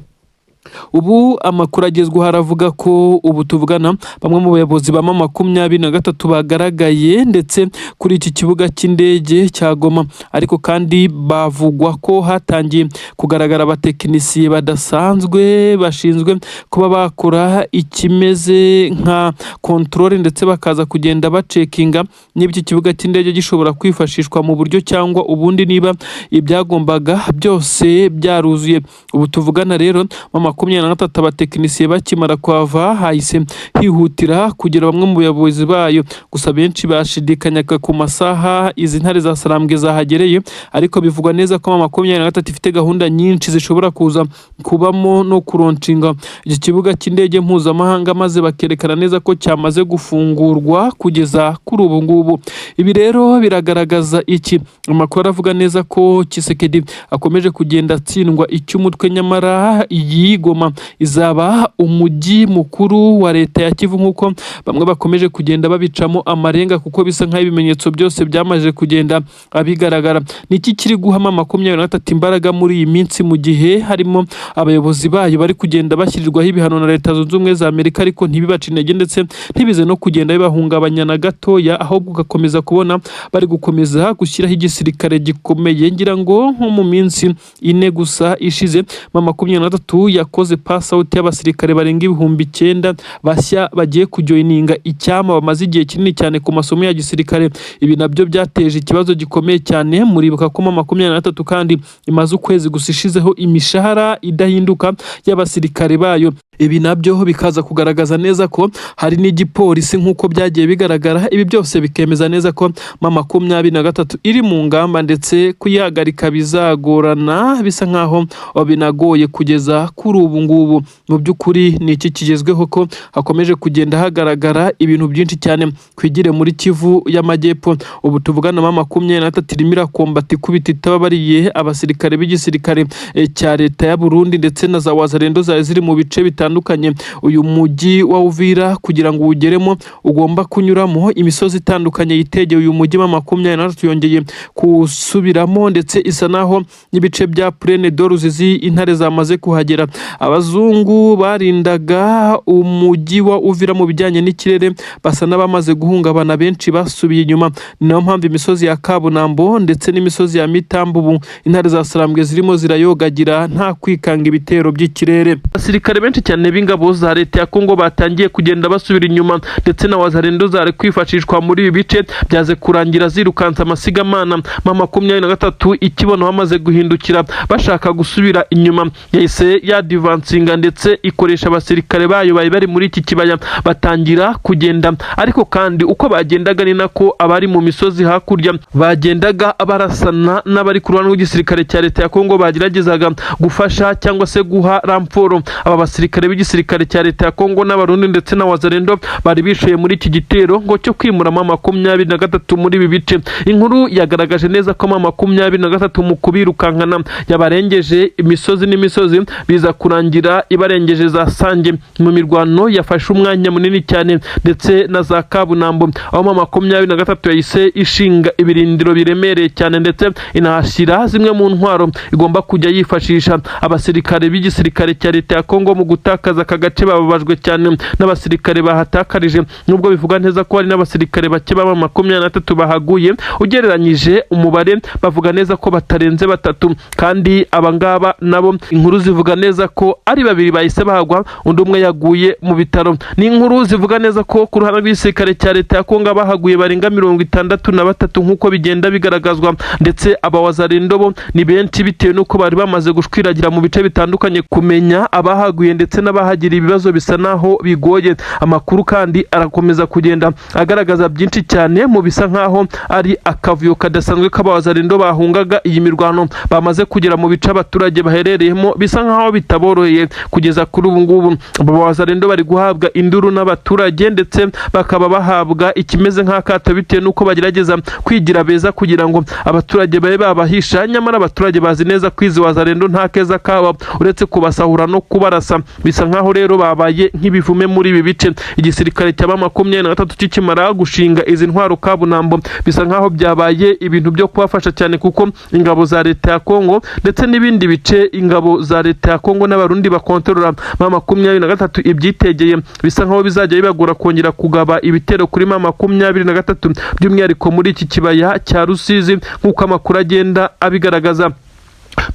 Ubu amakuru agezweho aravuga ko ubu tuvugana bamwe mu bayobozi ba M23 bagaragaye ndetse kuri iki kibuga cy'indege cya Goma, ariko kandi bavugwa ko hatangiye kugaragara abatekinisiye badasanzwe bashinzwe kuba bakora ikimeze nka contrôle, ndetse bakaza kugenda bacekinga niba iki kibuga cy'indege gishobora kwifashishwa mu buryo cyangwa ubundi, niba ibyagombaga byose byaruzuye. Ubu tuvugana rero, M23 abatekinisiye bakimara kuhava hahise hihutira kugira bamwe mu bayobozi bayo. Gusa benshi bashidikanyaga ku masaha izi ntare za Sarambwe zahagereye, ariko bivugwa neza ko M23 ifite gahunda nyinshi zishobora kuza kubamo no kulaunchinga iki kibuga cy'indege mpuzamahanga, maze bakerekana neza ko cyamaze gufungurwa kugeza kuri ubu ngubu. Ibi rero biragaragaza iki? Amakuru aravuga neza ko Tshisekedi akomeje kugenda atsindwa icy'umutwe, nyamara iyi Goma izaba umujyi mukuru wa leta ya Kivu, nk'uko bamwe bakomeje kugenda babicamo amarenga, kuko bisa nk'aho ibimenyetso byose byamaze kugenda bigaragara. Ni iki kiri guha M23 imbaraga muri iyi minsi, mu gihe harimo abayobozi bayo bari kugenda bashyirirwaho ibihano na Leta Zunze Ubumwe za Amerika, ariko ntibibace intege ndetse ntibize no kugenda bibahungabanya na gatoya, ahubwo ugakomeza kubona bari gukomeza gushyiraho igisirikare gikomeye? Ngira ngo nko mu minsi 4 gusa ishize, M23 yakoze pass out y'abasirikare barenga 9000 bashya bagiye kujoininga icyama, bamaze igihe kinini cyane ku masomo ya gisirikare. Ibi nabyo byateje ikibazo gikomeye cyane. Muribuka ko M23 kandi imaze ukwezi gusa ishizeho imishahara idahinduka y'abasirikare bayo. Ibi nabyo bikaza kugaragaza neza ko hari n'igipolisi nk'uko byagiye bigaragara. Ibi byose bikemeza neza ko M23 iri mu ngamba, ndetse kuyihagarika bizagorana, bisa nkaho binagoye kugeza kuri ubu ngubu. Mu by'ukuri ni iki kigezweho, ko hakomeje kugenda hagaragara ibintu byinshi cyane? Twigire muri Kivu y'Amajyepfo. Ubu tuvugana, M23 irimo irakombata ikubita itababariye abasirikare b'igisirikare cya leta ya Burundi ndetse na za Wazalendo zari ziri mu bice bitandukanye. Uyu mujyi wa Uvira, kugira ngo uwugeremo ugomba kunyuramo imisozi itandukanye yitegeye uyu mujyi. M23 yongeye kuwusubiramo, ndetse isa naho n'ibice bya Plaine de Ruzizi intare zamaze kuhagera. Abazungu barindaga umujyi wa Uvira mu bijyanye n'ikirere basa n'abamaze guhungabana, benshi basubiye inyuma. Ni nayo mpamvu imisozi ya Kabunambo ndetse n'imisozi ya Mitambo ubu intare za Sarambwe zirimo zirayogagira nta kwikanga ibitero by'ikirere. Abasirikare benshi cyane b'ingabo za leta ya Kongo batangiye kugenda basubira inyuma, ndetse na Wazalendo zari kwifashishwa muri ibi bice byaze kurangira zirukansa amasigamana. M23 ikibona bamaze guhindukira bashaka gusubira inyuma, yahise yadvancinga ndetse ikoresha abasirikare bayo bari bari muri iki kibaya, batangira kugenda. Ariko kandi uko bagendaga ni nako abari mu misozi hakurya bagendaga barasana n'abari ku ruhande rw'igisirikare cya leta ya Kongo bageragezaga gufasha cyangwa se guha renfort aba basirikare b'igisirikare cya leta ya Kongo n'Abarundi ndetse na Wazalendo bari bishoye muri iki gitero ngo cyo kwimura M23 muri ibi bice. Inkuru yagaragaje neza ko M23 mu kubirukankana yabarengeje imisozi n'imisozi, biza kurangira ibarengeje za Sange mu mirwano yafashe umwanya munini cyane, ndetse na za Kabunambo, aho M23 yahise ishinga ibirindiro biremereye cyane, ndetse inahashyira zimwe mu ntwaro igomba kujya yifashisha. Abasirikare b'igisirikare cya leta ya Kongo mu gutakaza aka gace bababajwe cyane n'abasirikare bahatakarije, nubwo bivuga neza ko hari n'abasirikare bake baba 23 bahaguye. Ugereranyije umubare, bavuga neza ko batarenze batatu, kandi abangaba nabo inkuru zivuga neza ko ari babiri bahise bahagwa, undi umwe yaguye mu bitaro. Ni inkuru zivuga neza ko ku ruhande rw'igisirikare cya leta ya Kongo bahaguye barenga 63 nk'uko bigenda bigaragazwa, ndetse abawazalendo bo ni benshi bitewe n'uko bari bamaze gushwiragira mu bice bitandukanye. Kumenya abahaguye ndetse n'abahagira ibibazo bisa naho bigoye. Amakuru kandi arakomeza kugenda agaragaza byinshi cyane mu bisa nkaho ari akavuyo kadasanzwe k'abawazalendo bahungaga iyi mirwano, bamaze kugera mu bice abaturage baherereyemo, bisa nkaho bitaboroheye kugeza kuri ubu ngubu. Abo bawazalendo bari guhabwa induru n'abaturage, ndetse bakaba bahabwa ikimeze nk'akato bitewe n'uko bagerageza kwigira beza kugira ngo abaturage babe babahisha, nyamara abaturage bazi neza ko izi wazalendo nta keza kabo uretse kubasahura no kubarasa. Bisa Bisa nkaho rero babaye nk'ibivume muri ibi bice. Igisirikare cya M23 kikimara gushinga izi ntwaro kabunambo, bisa nkaho byabaye ibintu byo kubafasha cyane, kuko ingabo za leta ya Kongo ndetse n'ibindi bice ingabo za leta ya Kongo n'Abarundi bakontorora, M23 ibyitegeye, bisa nkaho bizajya bibagora kongera kugaba ibitero kuri M23, by'umwihariko muri iki kibaya cya Rusizi, nk'uko amakuru agenda abigaragaza.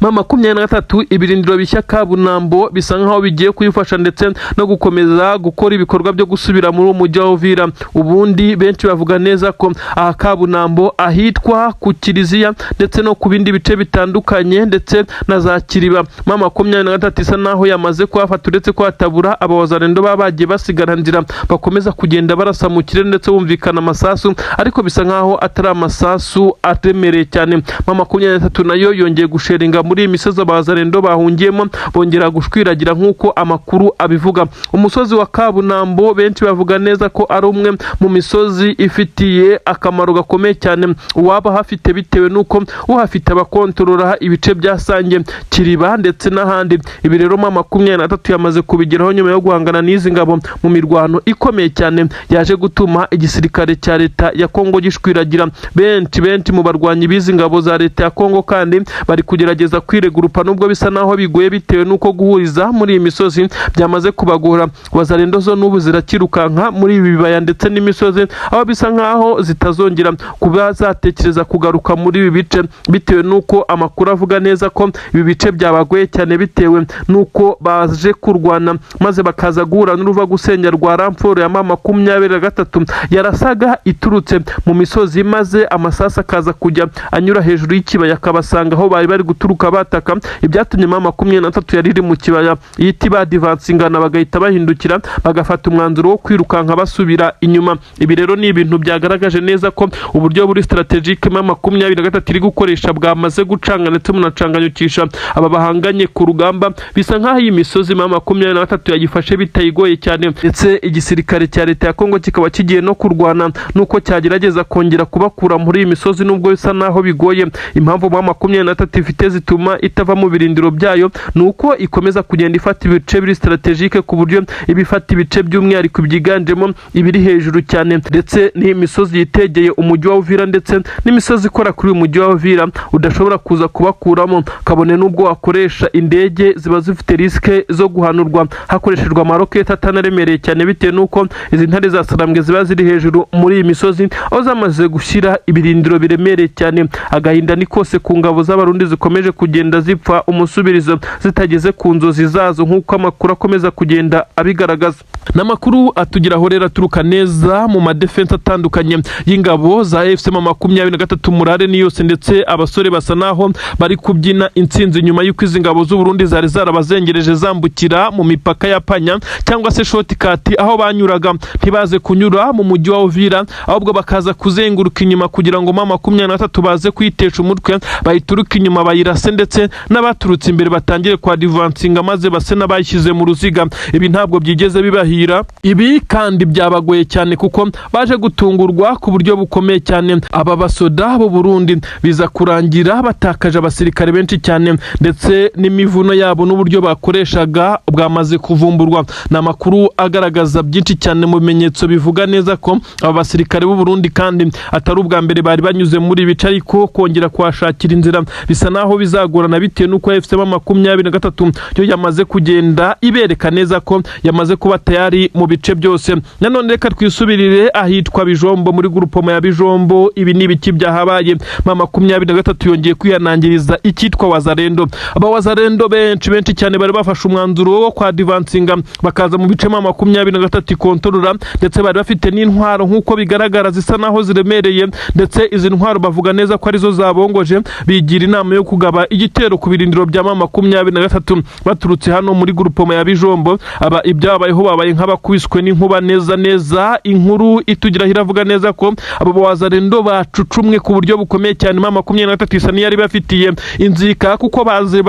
M23, ibirindiro bishya Kabunambo bisa nkaho bigiye kuyifasha ndetse no gukomeza gukora ibikorwa byo gusubira muri uwo mujyi wa Uvira. Ubundi benshi bavuga neza ko aha Kabunambo, ahitwa ku Kiliziya ndetse no ku bindi bice bitandukanye ndetse na za Kiriba, M23 isa naho yamaze kuhafata, uretse kuhatabura abawazarendo baba bagiye basigara nzira, bakomeza kugenda barasa mu kirere ndetse bumvikana amasasu, ariko bisa nkaho atari amasasu aremereye cyane. M23 nayo yongeye gusheringa muri iyi misozi abazarendo bahungiyemo, bongera gushwiragira nk'uko amakuru abivuga. Umusozi wa Kabunambo benshi bavuga neza ko ari umwe mu misozi ifitiye akamaro gakomeye cyane uwaba ahafite, bitewe n'uko uhafite abakontorora ibice bya Sange, Kiriba ndetse n'ahandi. Ibi rero M23 yamaze kubigeraho nyuma yo guhangana n'izi ngabo mu mirwano ikomeye cyane yaje gutuma igisirikare cya leta ya Kongo gishwiragira. Benshi benshi mu barwanyi b'izi ngabo za leta ya Kongo kandi bari kugerageza kwiregurupa, nubwo bisa naho bigoye bitewe n'uko guhuriza muri iyi misozi byamaze kubagora. Wazarendo zo n'ubu zirakirukanka muri ibi bibaya ndetse n'imisozi, aho bisa nkaho zitazongera kuba zatekereza kugaruka muri ibi bice, bitewe n'uko amakuru avuga neza ko ibi bice byabagoye cyane, bitewe n'uko baje kurwana maze bakaza guhura n'uruva gusenya rwa renfort ya M23 yarasaga iturutse mu misozi, maze amasasu akaza kujya anyura hejuru y'ikibaya akabasanga aho bari bari guturuka bataka. Ibyatumye M23 yari iri mu kibaya ihita ibadivansingana, bagahita bahindukira bagafata umwanzuro wo kwirukanka basubira inyuma. Ibi rero ni ibintu byagaragaje neza ko uburyo buri stratégique M23 iri gukoresha bwamaze gucanga ndetse bunacanganyukisha aba bahanganye ku rugamba. Bisa nk'aho iyi misozi M23 yayifashe bitayigoye cyane, ndetse igisirikare cya leta ya Kongo kikaba kigiye no kurwana nuko cyagerageza kongera kubakura muri iyi misozi, nubwo bisa naho bigoye. Impamvu M23 ifite zituma itava mu birindiro byayo ni uko ikomeza kugenda ifata ibice biri stratégique, ku buryo iba ifata ibice by'umwihariko byiganjemo ibiri hejuru cyane, ndetse n'imisozi yitegeye umujyi wa Uvira, ndetse n'imisozi ikora kuri uyu mujyi wa Uvira udashobora kuza kubakuramo, kabone n'ubwo wakoresha indege ziba zifite risque zo guhanurwa hakoreshejwe amaroketi atanaremereye cyane, bitewe n'uko izi ntare za Sarambwe ziba ziri hejuru muri iyi misozi aho zamaze gushyira ibirindiro biremereye cyane. Agahinda ni kose ku ngabo z'Abarundi zikomeje kugenda zipfa umusubirizo zitageze ku nzozi zazo, nk'uko amakuru akomeza kugenda abigaragaza. N'amakuru atugeraho rero aturuka neza mu madefense atandukanye y'ingabo za AFC M23, murare ni yose, ndetse abasore basa naho bari kubyina intsinzi nyuma y'uko izi ngabo z'u Burundi zari zarabazengereje zambukira mu mipaka ya Panya cyangwa se shortcut, aho banyuraga ntibaze kunyura mu mujyi wa Uvira, ahubwo bakaza kuzenguruka inyuma kugira ngo M23 baze kwitesha umutwe, bayituruke inyuma bayirase, ndetse n'abaturutse imbere batangire kwa divansinga maze base n'abayishyize mu ruziga. Ibi ntabwo byigeze bibahira, ibi kandi byabagoye cyane kuko baje gutungurwa ku buryo bukomeye cyane. Aba basoda b'u Burundi biza kurangira batakaje abasirikare benshi cyane, ndetse n'imivuno yabo n'uburyo bakoreshaga bwamaze kuvumburwa. Ni amakuru agaragaza byinshi cyane mu bimenyetso bivuga neza ko aba basirikare b'u Burundi kandi atari ubwa mbere bari banyuze muri ibi bice, ariko kongera kuhashakira inzira bisa naho bizagorana, bitewe n'uko AFC M23 yo yamaze kugenda ibereka neza ko yamaze kuba tayari mu bice byose. Nanone reka twisubirire ahitwa Bijombo, muri groupement ya Bijombo. Ibi ni ibiki byahabaye? M23 yongeye kwihanangiriza icyitwa Wazarendo. Aba Wazarendo benshi benshi cyane bari bafashe umwanzuro wo kwa divansinga bakaza mu bice M23 ikontorora, ndetse bari bafite n'intwaro nk'uko bigaragara zisa naho ziremereye, ndetse izi ntwaro bavuga neza ko arizo zabongoje bigira inama yo kugaba igitero ku birindiro bya M23 baturutse hano muri groupement ya Bijombo. Aba ibyabayeho babaye nk'abakubiswe n'inkuba neza neza. Inkuru itugiraho iravuga neza ko abo Wazarendo bacucumwe ku buryo bukomeye cyane. M23 isa n'iyari bafitiye inzika, kuko baje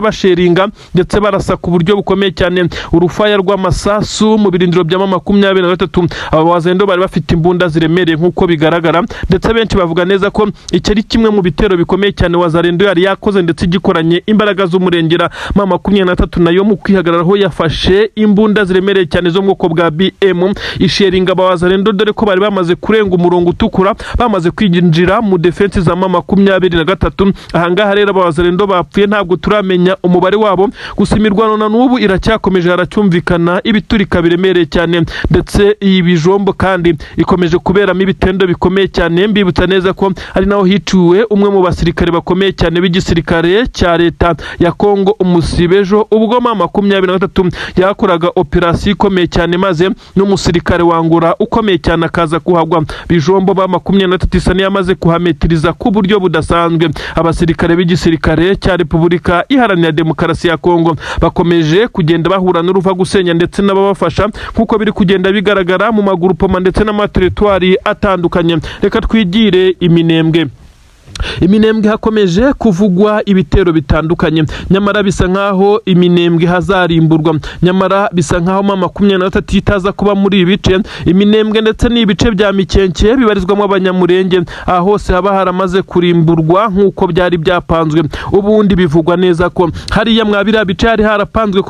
basheringa ndetse barasa ku buryo bukomeye cyane urufaya rw'amasasu mu birindiro bya M23. Aba Wazarendo bari bafite imbunda ziremereye nk'uko bigaragara, ndetse benshi bavuga neza ko iki ari kimwe mu bitero bikomeye cyane Wazarendo yari yakoze. yakoze ndetse igikoranye imbaraga z'umurengera. M23 nayo mu kwihagararaho yafashe imbunda ziremereye cyane zo mu bwoko bwa BM, isheringa abawazalendo, dore ko bari bamaze kurenga umurongo utukura, bamaze kwinjira mu defense za M23. Ahangaha rero abawazalendo bapfuye ntabwo turamenya umubare wabo, gusa imirwano na n'ubu iracyakomeje, haracyumvikana ibiturika biremereye cyane, ndetse iyi Bijombo kandi ikomeje kuberamo ibitendo bikomeye cyane. Mbibutsa neza ko ari naho hiciwe umwe mu basirikare bakomeye cyane b'igisirikare cya leta ya Kongo umusibejo, ubwo M23 yakoraga operasiyo ikomeye cyane, maze n'umusirikare wangura ukomeye cyane akaza kuhagwa. Bijombo M23 isa n'iyamaze kuhametiriza ku buryo budasanzwe. Abasirikare b'igisirikare cya Repubulika Iharanira Demokarasi ya Kongo bakomeje kugenda bahura n'uruva gusenya ndetse n'ababafasha, nk'uko biri kugenda bigaragara mu magurupoma ndetse n'amateritwari atandukanye. Reka twigire Iminembwe. Iminembwe hakomeje kuvugwa ibitero bitandukanye, nyamara bisa nkaho Iminembwe hazarimburwa, nyamara bisa nkaho M23 itaza kuba muri ibi bice. Iminembwe ndetse n'ibice bya Mikenke bibarizwamo Abanyamurenge, aha hose haba haramaze kurimburwa nk'uko byari byapanzwe. Ubundi bivugwa neza ko hariya mwa biriya bice hari harapanzwe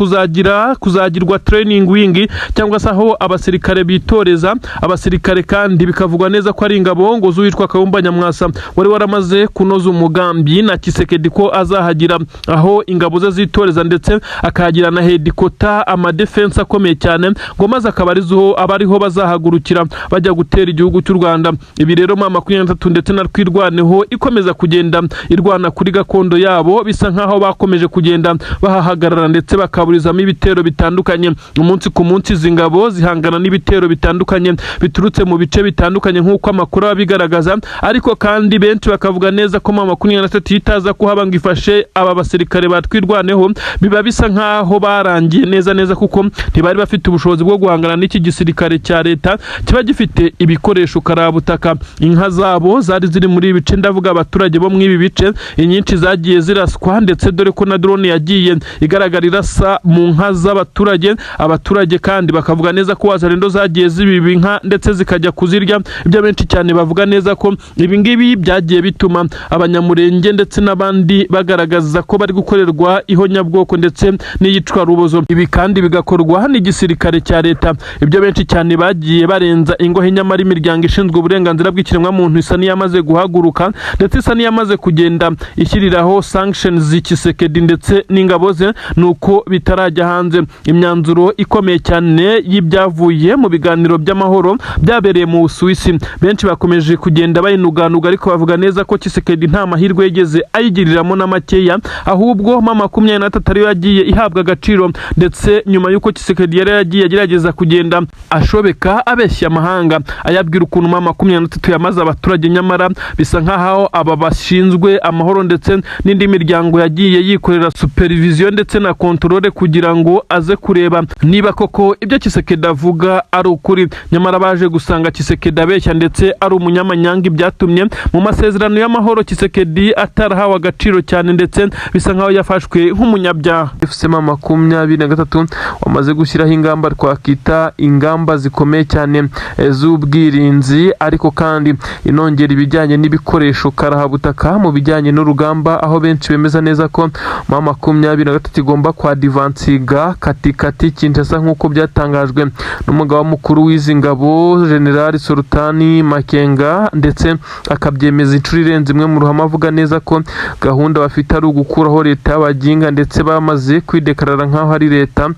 kuzagirwa training wing, cyangwa se aho abasirikare bitoreza abasirikare, kandi bikavugwa neza ko ari ingabo ngo z'uwitwa Kayumba Nyamwasa wari waramaze kunoza umugambi na Tshisekedi ko azahagira aho ingabo ze zitoreza, ndetse akahagira na headquarter, amadefense akomeye cyane, ngo maze akaba arizo aba ariho bazahagurukira bajya gutera igihugu cy'u Rwanda. Ibi rero M23 ndetse na Twirwaneho ikomeza kugenda irwana kuri gakondo yabo, bisa nkaho bakomeje kugenda bahahagarara ndetse bakaburizamo ibitero bitandukanye umunsi ku munsi. Izi ngabo zihangana n'ibitero bitandukanye biturutse mu bice bitandukanye nk'uko amakuru aba abigaragaza, ariko kandi benshi bakavuga neza ko M23 itaza kuhaba ngo ifashe aba basirikare batwirwaneho, biba bisa nkaho barangiye neza neza, kuko ntibari bafite ubushobozi bwo guhangana n'iki gisirikare cya leta kiba gifite ibikoresho karabutaka. Inka zabo zari ziri muri ibi bice, ndavuga abaturage bo muri ibi bice, inyinshi zagiye ziraswa, ndetse dore ko na drone yagiye igaragara irasa mu nka z'abaturage. Abaturage kandi bakavuga neza ko Wazalendo zagiye zibiba inka ndetse zikajya kuzirya. Ibyo benshi cyane bavuga neza ko ibi ngibi byagiye bituma Abanyamurenge ndetse n'abandi bagaragaza ko bari gukorerwa ihonyabwoko ndetse n'iyicwa rubozo, ibi kandi bigakorwa n'igisirikare cya leta. Ibyo benshi cyane bagiye barenza ingohe, nyamara imiryango ishinzwe uburenganzira bw'ikiremwamuntu isa n'iyamaze guhaguruka, ndetse isa n'iyamaze kugenda ishyiriraho sanctions Tshisekedi ndetse n'ingabo ze, nuko bitarajya hanze. Imyanzuro ikomeye cyane y'ibyavuye mu biganiro by'amahoro byabereye mu Busuwisi, benshi bakomeje kugenda bayinuganuga, ariko bavuga neza ko Tshisekedi nta mahirwe yigeze ayigiriramo na makeya, ahubwo M23 ariyo yagiye ihabwa agaciro, ndetse nyuma y'uko Tshisekedi yari yagiye agerageza kugenda ashobeka, abeshya amahanga, ayabwira ukuntu M23 yamaze abaturage, nyamara bisa nk'aho aba bashinzwe amahoro ndetse n'indi miryango yagiye yikorera supervision ndetse na contrôle kugira ngo aze kureba niba koko ibyo Tshisekedi avuga ari ukuri, nyamara baje gusanga Tshisekedi abeshya ndetse ari umunyamanyanga. Byatumye mu masezerano y'amahoro Tshisekedi atarahawe agaciro cyane, ndetse bisa nkaho yafashwe nk'umunyabyaha. AFC M23 wamaze gushyiraho ingamba twakita ingamba zikomeye cyane z'ubwirinzi, ariko kandi inongera ibijyanye n'ibikoresho karahabutaka mu bijyanye n'urugamba, aho benshi bemeza neza ko M23 igomba kwadivansiga katikati Kinshasa, nk'uko byatangajwe n'umugaba mukuru w'izi ngabo, General Sultani Makenga, ndetse akabyemeza inshuro irenze imwe mu ruhame, avuga neza ko gahunda bafite ari ugukuraho leta y'abaginga, ndetse bamaze kwidekarara nk'aho ari leta.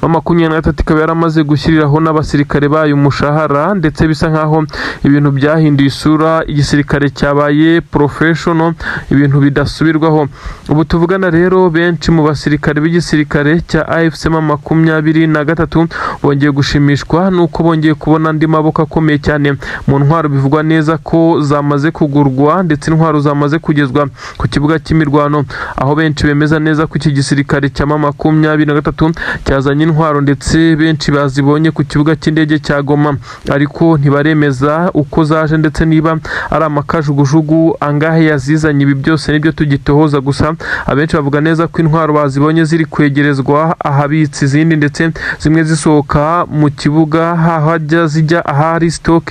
M23 ikaba yaramaze gushyiriraho n'abasirikare bayo umushahara, ndetse bisa nk'aho ibintu byahinduye isura, igisirikare cyabaye professional, ibintu bidasubirwaho. Ubu tuvugana rero, benshi mu basirikare b'igisirikare cya AFC M23 bongeye gushimishwa nuko bongeye kubona andi maboko akomeye cyane mu ntwaro, bivugwa neza ko zamaze kugurwa ndetse intwaro zamaze kugezwa ku kibuga cy'imirwano, aho benshi bemeza neza ko iki gisirikare cya M23 cyazanye intwaro, ndetse benshi bazibonye ku kibuga cy'indege cya Goma, ariko ntibaremeza uko zaje ndetse niba ari amakajugujugu angahe yazizanye. Ibi byose nibyo tugitohoza, gusa abenshi bavuga neza ko intwaro bazibonye ziri kwegerezwa ahabitse izindi, ndetse zimwe zisohoka mu kibuga hahajya zijya ahari stock,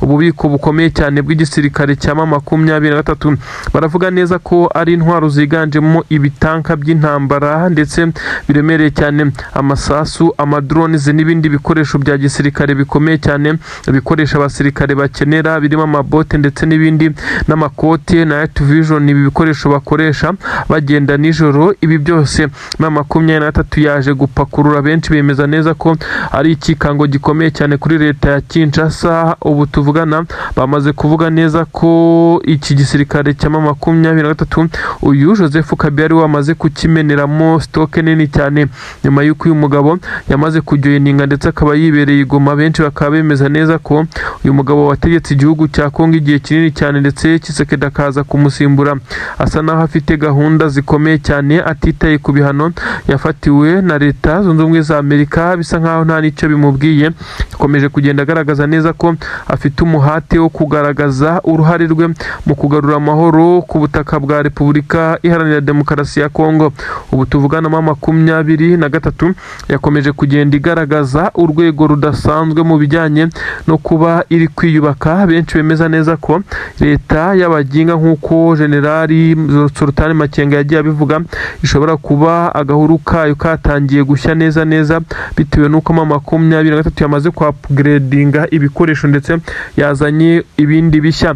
ububiko bukomeye cyane bw'igisirikare cya M23. 23. Baravuga neza ko ari intwaro ziganjemo ibitanka by'intambara ndetse biremereye cyane, amasasu, amadrones n'ibindi bikoresho bya gisirikare bikomeye cyane, ibikoresho abasirikare bakenera birimo amabote ndetse n'ibindi n'amakote na night vision, ibi bikoresho bakoresha bagenda nijoro. Ibi byose M23 yaje gupakurura, benshi bemeza neza ko ari ikikango gikomeye cyane kuri leta ya Kinshasa. Ubu tuvugana bamaze kuvuga neza ko iki gisirikare cya M23, uyu Joseph Kabila ari we wamaze kukimeneramo stock nini cyane, nyuma y'uko uyu mugabo yamaze kujoininga ndetse akaba yibereye i Goma. Benshi bakaba bemeza neza ko uyu mugabo wategetse igihugu cya Kongo igihe kinini cyane, ndetse Tshisekedi akaza kumusimbura, asa naho afite gahunda zikomeye cyane, atitaye ku bihano yafatiwe na Leta Zunze Ubumwe za Amerika, bisa nkaho nta n'icyo bimubwiye. Yakomeje kugenda agaragaza neza ko afite umuhate wo kugaragaza uruhare rwe mu kugarura amahoro ku butaka bwa Repubulika Iharanira Demokarasi ya Kongo. Ubu tuvugana, M23 yakomeje kugenda igaragaza urwego rudasanzwe mu bijyanye no kuba iri kwiyubaka. Benshi bemeza neza ko leta y'abaginga, nk'uko Generali Sultani Makenga yagiye abivuga, ishobora kuba agahuru kayo katangiye gushya neza neza, bitewe n'uko M23 yamaze kwa upgradinga ibikoresho ndetse yazanye ibindi bishya.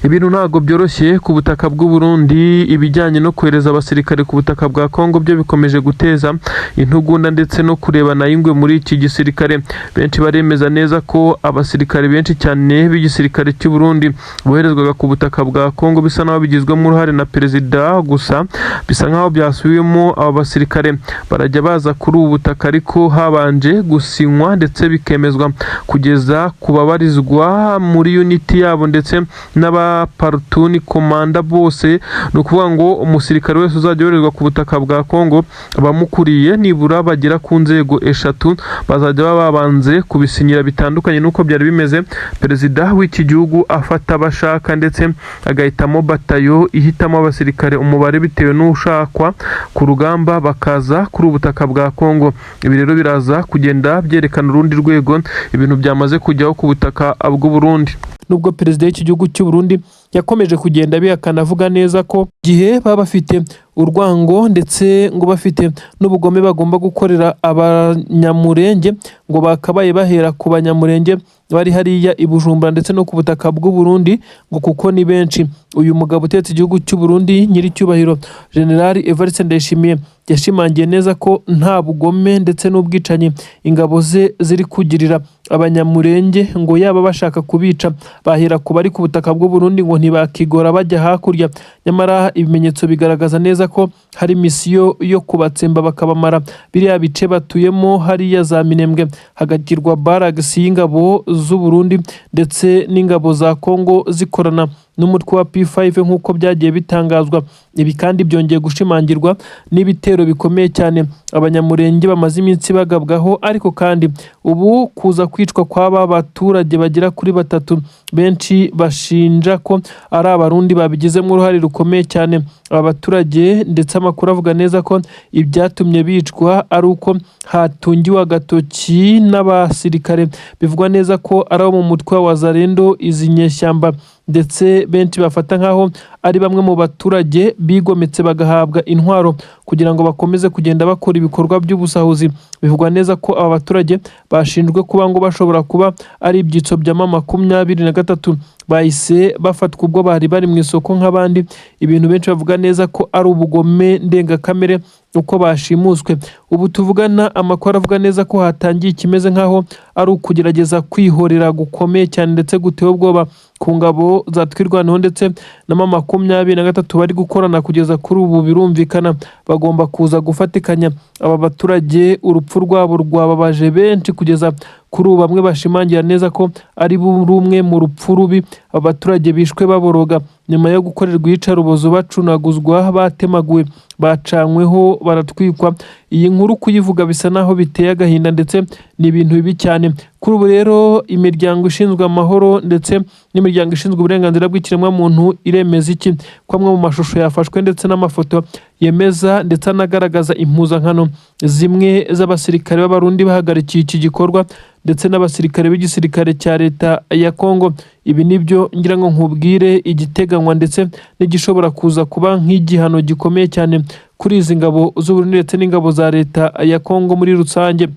Ibintu ntabwo byoroshye ku butaka bw'u Burundi. Ibijyanye no kohereza abasirikare ku butaka bwa Kongo byo bikomeje guteza intugunda ndetse no kurebana y'ingwe muri iki gisirikare. Benshi baremeza neza ko abasirikare benshi cyane b'igisirikare cy'u Burundi boherezwaga ku butaka bwa Kongo bisa naho bigizwemo uruhare na perezida, gusa bisa nkaho byasubiwemo. Aba basirikare barajya baza kuri ubu butaka ariko habanje gusinywa ndetse bikemezwa kugeza ku babarizwa muri unit yabo ndetse n'aba platoon commander bose. Ni ukuvuga ngo umusirikare wese uzajya yoherezwa ku butaka bwa Kongo, abamukuriye nibura bagera ku nzego eshatu bazajya baba babanze kubisinyira, bitandukanye n'uko byari bimeze perezida w'iki gihugu afata abashaka ndetse agahitamo batayo ihitamo abasirikare umubare bitewe n'ushakwa ku rugamba, bakaza kuri ubu butaka bwa Kongo. Ibi rero biraza kugenda byerekana urundi rwego ibintu byamaze kujyaho ku butaka bw'u Burundi, nubwo perezida w'iki gihugu cy'u Burundi yakomeje kugenda abihakana, avuga neza ko igihe baba bafite urwango ndetse ngo bafite n'ubugome bagomba gukorera Abanyamurenge, ngo bakabaye bahera ku Banyamurenge bari hariya i Bujumbura ndetse no ku butaka bw'u Burundi, ngo kuko ni benshi. Uyu mugabo utetse igihugu cy'u Burundi, nyiricyubahiro General Evariste Ndayishimiye, yashimangiye neza ko nta bugome ndetse n'ubwicanyi ingabo ze ziri kugirira Abanyamurenge, ngo yaba bashaka kubica bahera ku bari ku butaka bw'u Burundi, ngo ntibakigora bajya hakurya. Nyamara ibimenyetso bigaragaza neza ko hari misiyo yo kubatsemba bakabamara biriya bice batuyemo hariya za Minembwe, hagakirwa barracks y'ingabo z'u Burundi ndetse n'ingabo za Kongo zikorana n'umutwe wa P5 nk'uko byagiye bitangazwa. Ibi kandi byongeye gushimangirwa n'ibitero bikomeye cyane Abanyamurenge bamaze iminsi bagabwaho. Ariko kandi ubu kuza kwicwa kw'aba baturage bagera kuri batatu, benshi bashinja ko ari Abarundi babigizemo uruhare rukomeye cyane. Aba baturage ndetse amakuru avuga neza ko ibyatumye bicwa ari uko hatungiwe agatoki n'abasirikare bivugwa neza ko ari abo mu mutwe wa Wazalendo, izi nyeshyamba, ndetse benshi bafata nk'aho ari bamwe mu baturage bigometse bagahabwa intwaro kugira ngo bakomeze kugenda bakora ibikorwa by'ubusahuzi. Bivugwa neza ko aba baturage bashinjwe kuba ngo bashobora kuba ari ibyitso bya M23, bahise bafatwa ubwo bari bari mu isoko nk'abandi, ibintu benshi bavuga neza ko ari ubugome ndengakamere uko bashimuswe. Ubu tuvugana, amakuru avuga neza ko hatangiye ikimeze nk'aho ari ukugerageza kwihorera gukomeye cyane ndetse guteye ubwoba ku ngabo za Twirwaneho ndetse na M23 bari gukorana kugeza kuri ubu. Birumvikana bagomba kuza gufatikanya. Aba baturage urupfu rwabo rwababaje benshi kugeza kuri ubu, bamwe bashimangira neza ko ari rumwe mu rupfu rubi. Aba baturage bishwe baboroga nyuma yo gukorerwa iyicarubozo, bacunaguzwa, batemaguwe, bacanyweho, baratwikwa. Iyi nkuru kuyivuga bisa naho biteye agahinda ndetse ni ibintu bibi cyane. Kuri ubu rero imiryango ishinzwe amahoro ndetse n'imiryango ishinzwe uburenganzira bw'ikiremwamuntu iremeza iki? Ko amwe mu mashusho yafashwe ndetse n'amafoto yemeza ndetse anagaragaza impuzankano zimwe z'abasirikare b'Abarundi bahagarikiye iki gikorwa ndetse n'abasirikare b'igisirikare cya leta ya Kongo. Ibi nibyo ngira ngo nkubwire igiteganywa ndetse n'igishobora kuza kuba nk'igihano gikomeye cyane kuri izi ngabo z'Uburundi ndetse n'ingabo za leta ya Kongo muri rusange.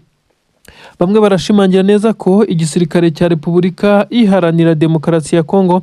Bamwe barashimangira neza ko igisirikare cya Repubulika Iharanira Demokarasi ya Kongo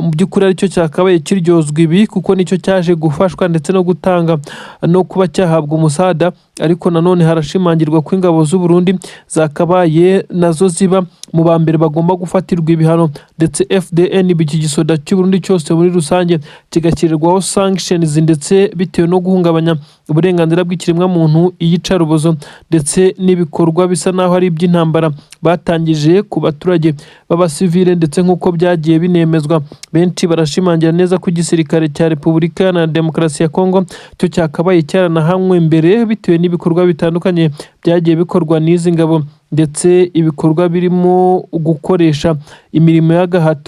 mu by'ukuri aricyo cyakabaye kiryozwa ibi, kuko nicyo cyaje gufashwa ndetse no gutanga no kuba cyahabwa umusada. Ariko nanone harashimangirwa ko ingabo z'u Burundi zakabaye nazo ziba mu ba mbere bagomba gufatirwa ibihano, ndetse FDNB, iki gisoda cy'u Burundi cyose muri rusange, kigashyirirwaho sanctions, ndetse bitewe no guhungabanya uburenganzira bw'ikiremwamuntu, iyicarubozo ndetse n'ibikorwa bisa naho ari iby'intambara batangije ku baturage b'abasivile. Ndetse nk'uko byagiye binemezwa, benshi barashimangira neza ko igisirikare cya Repubulika Iharanira Demokarasi ya Kongo cyo cyakabaye cyaranahanywe mbere, bitewe n'ibikorwa bitandukanye byagiye bikorwa n'izi ngabo, ndetse ibikorwa birimo gukoresha imirimo y'agahato.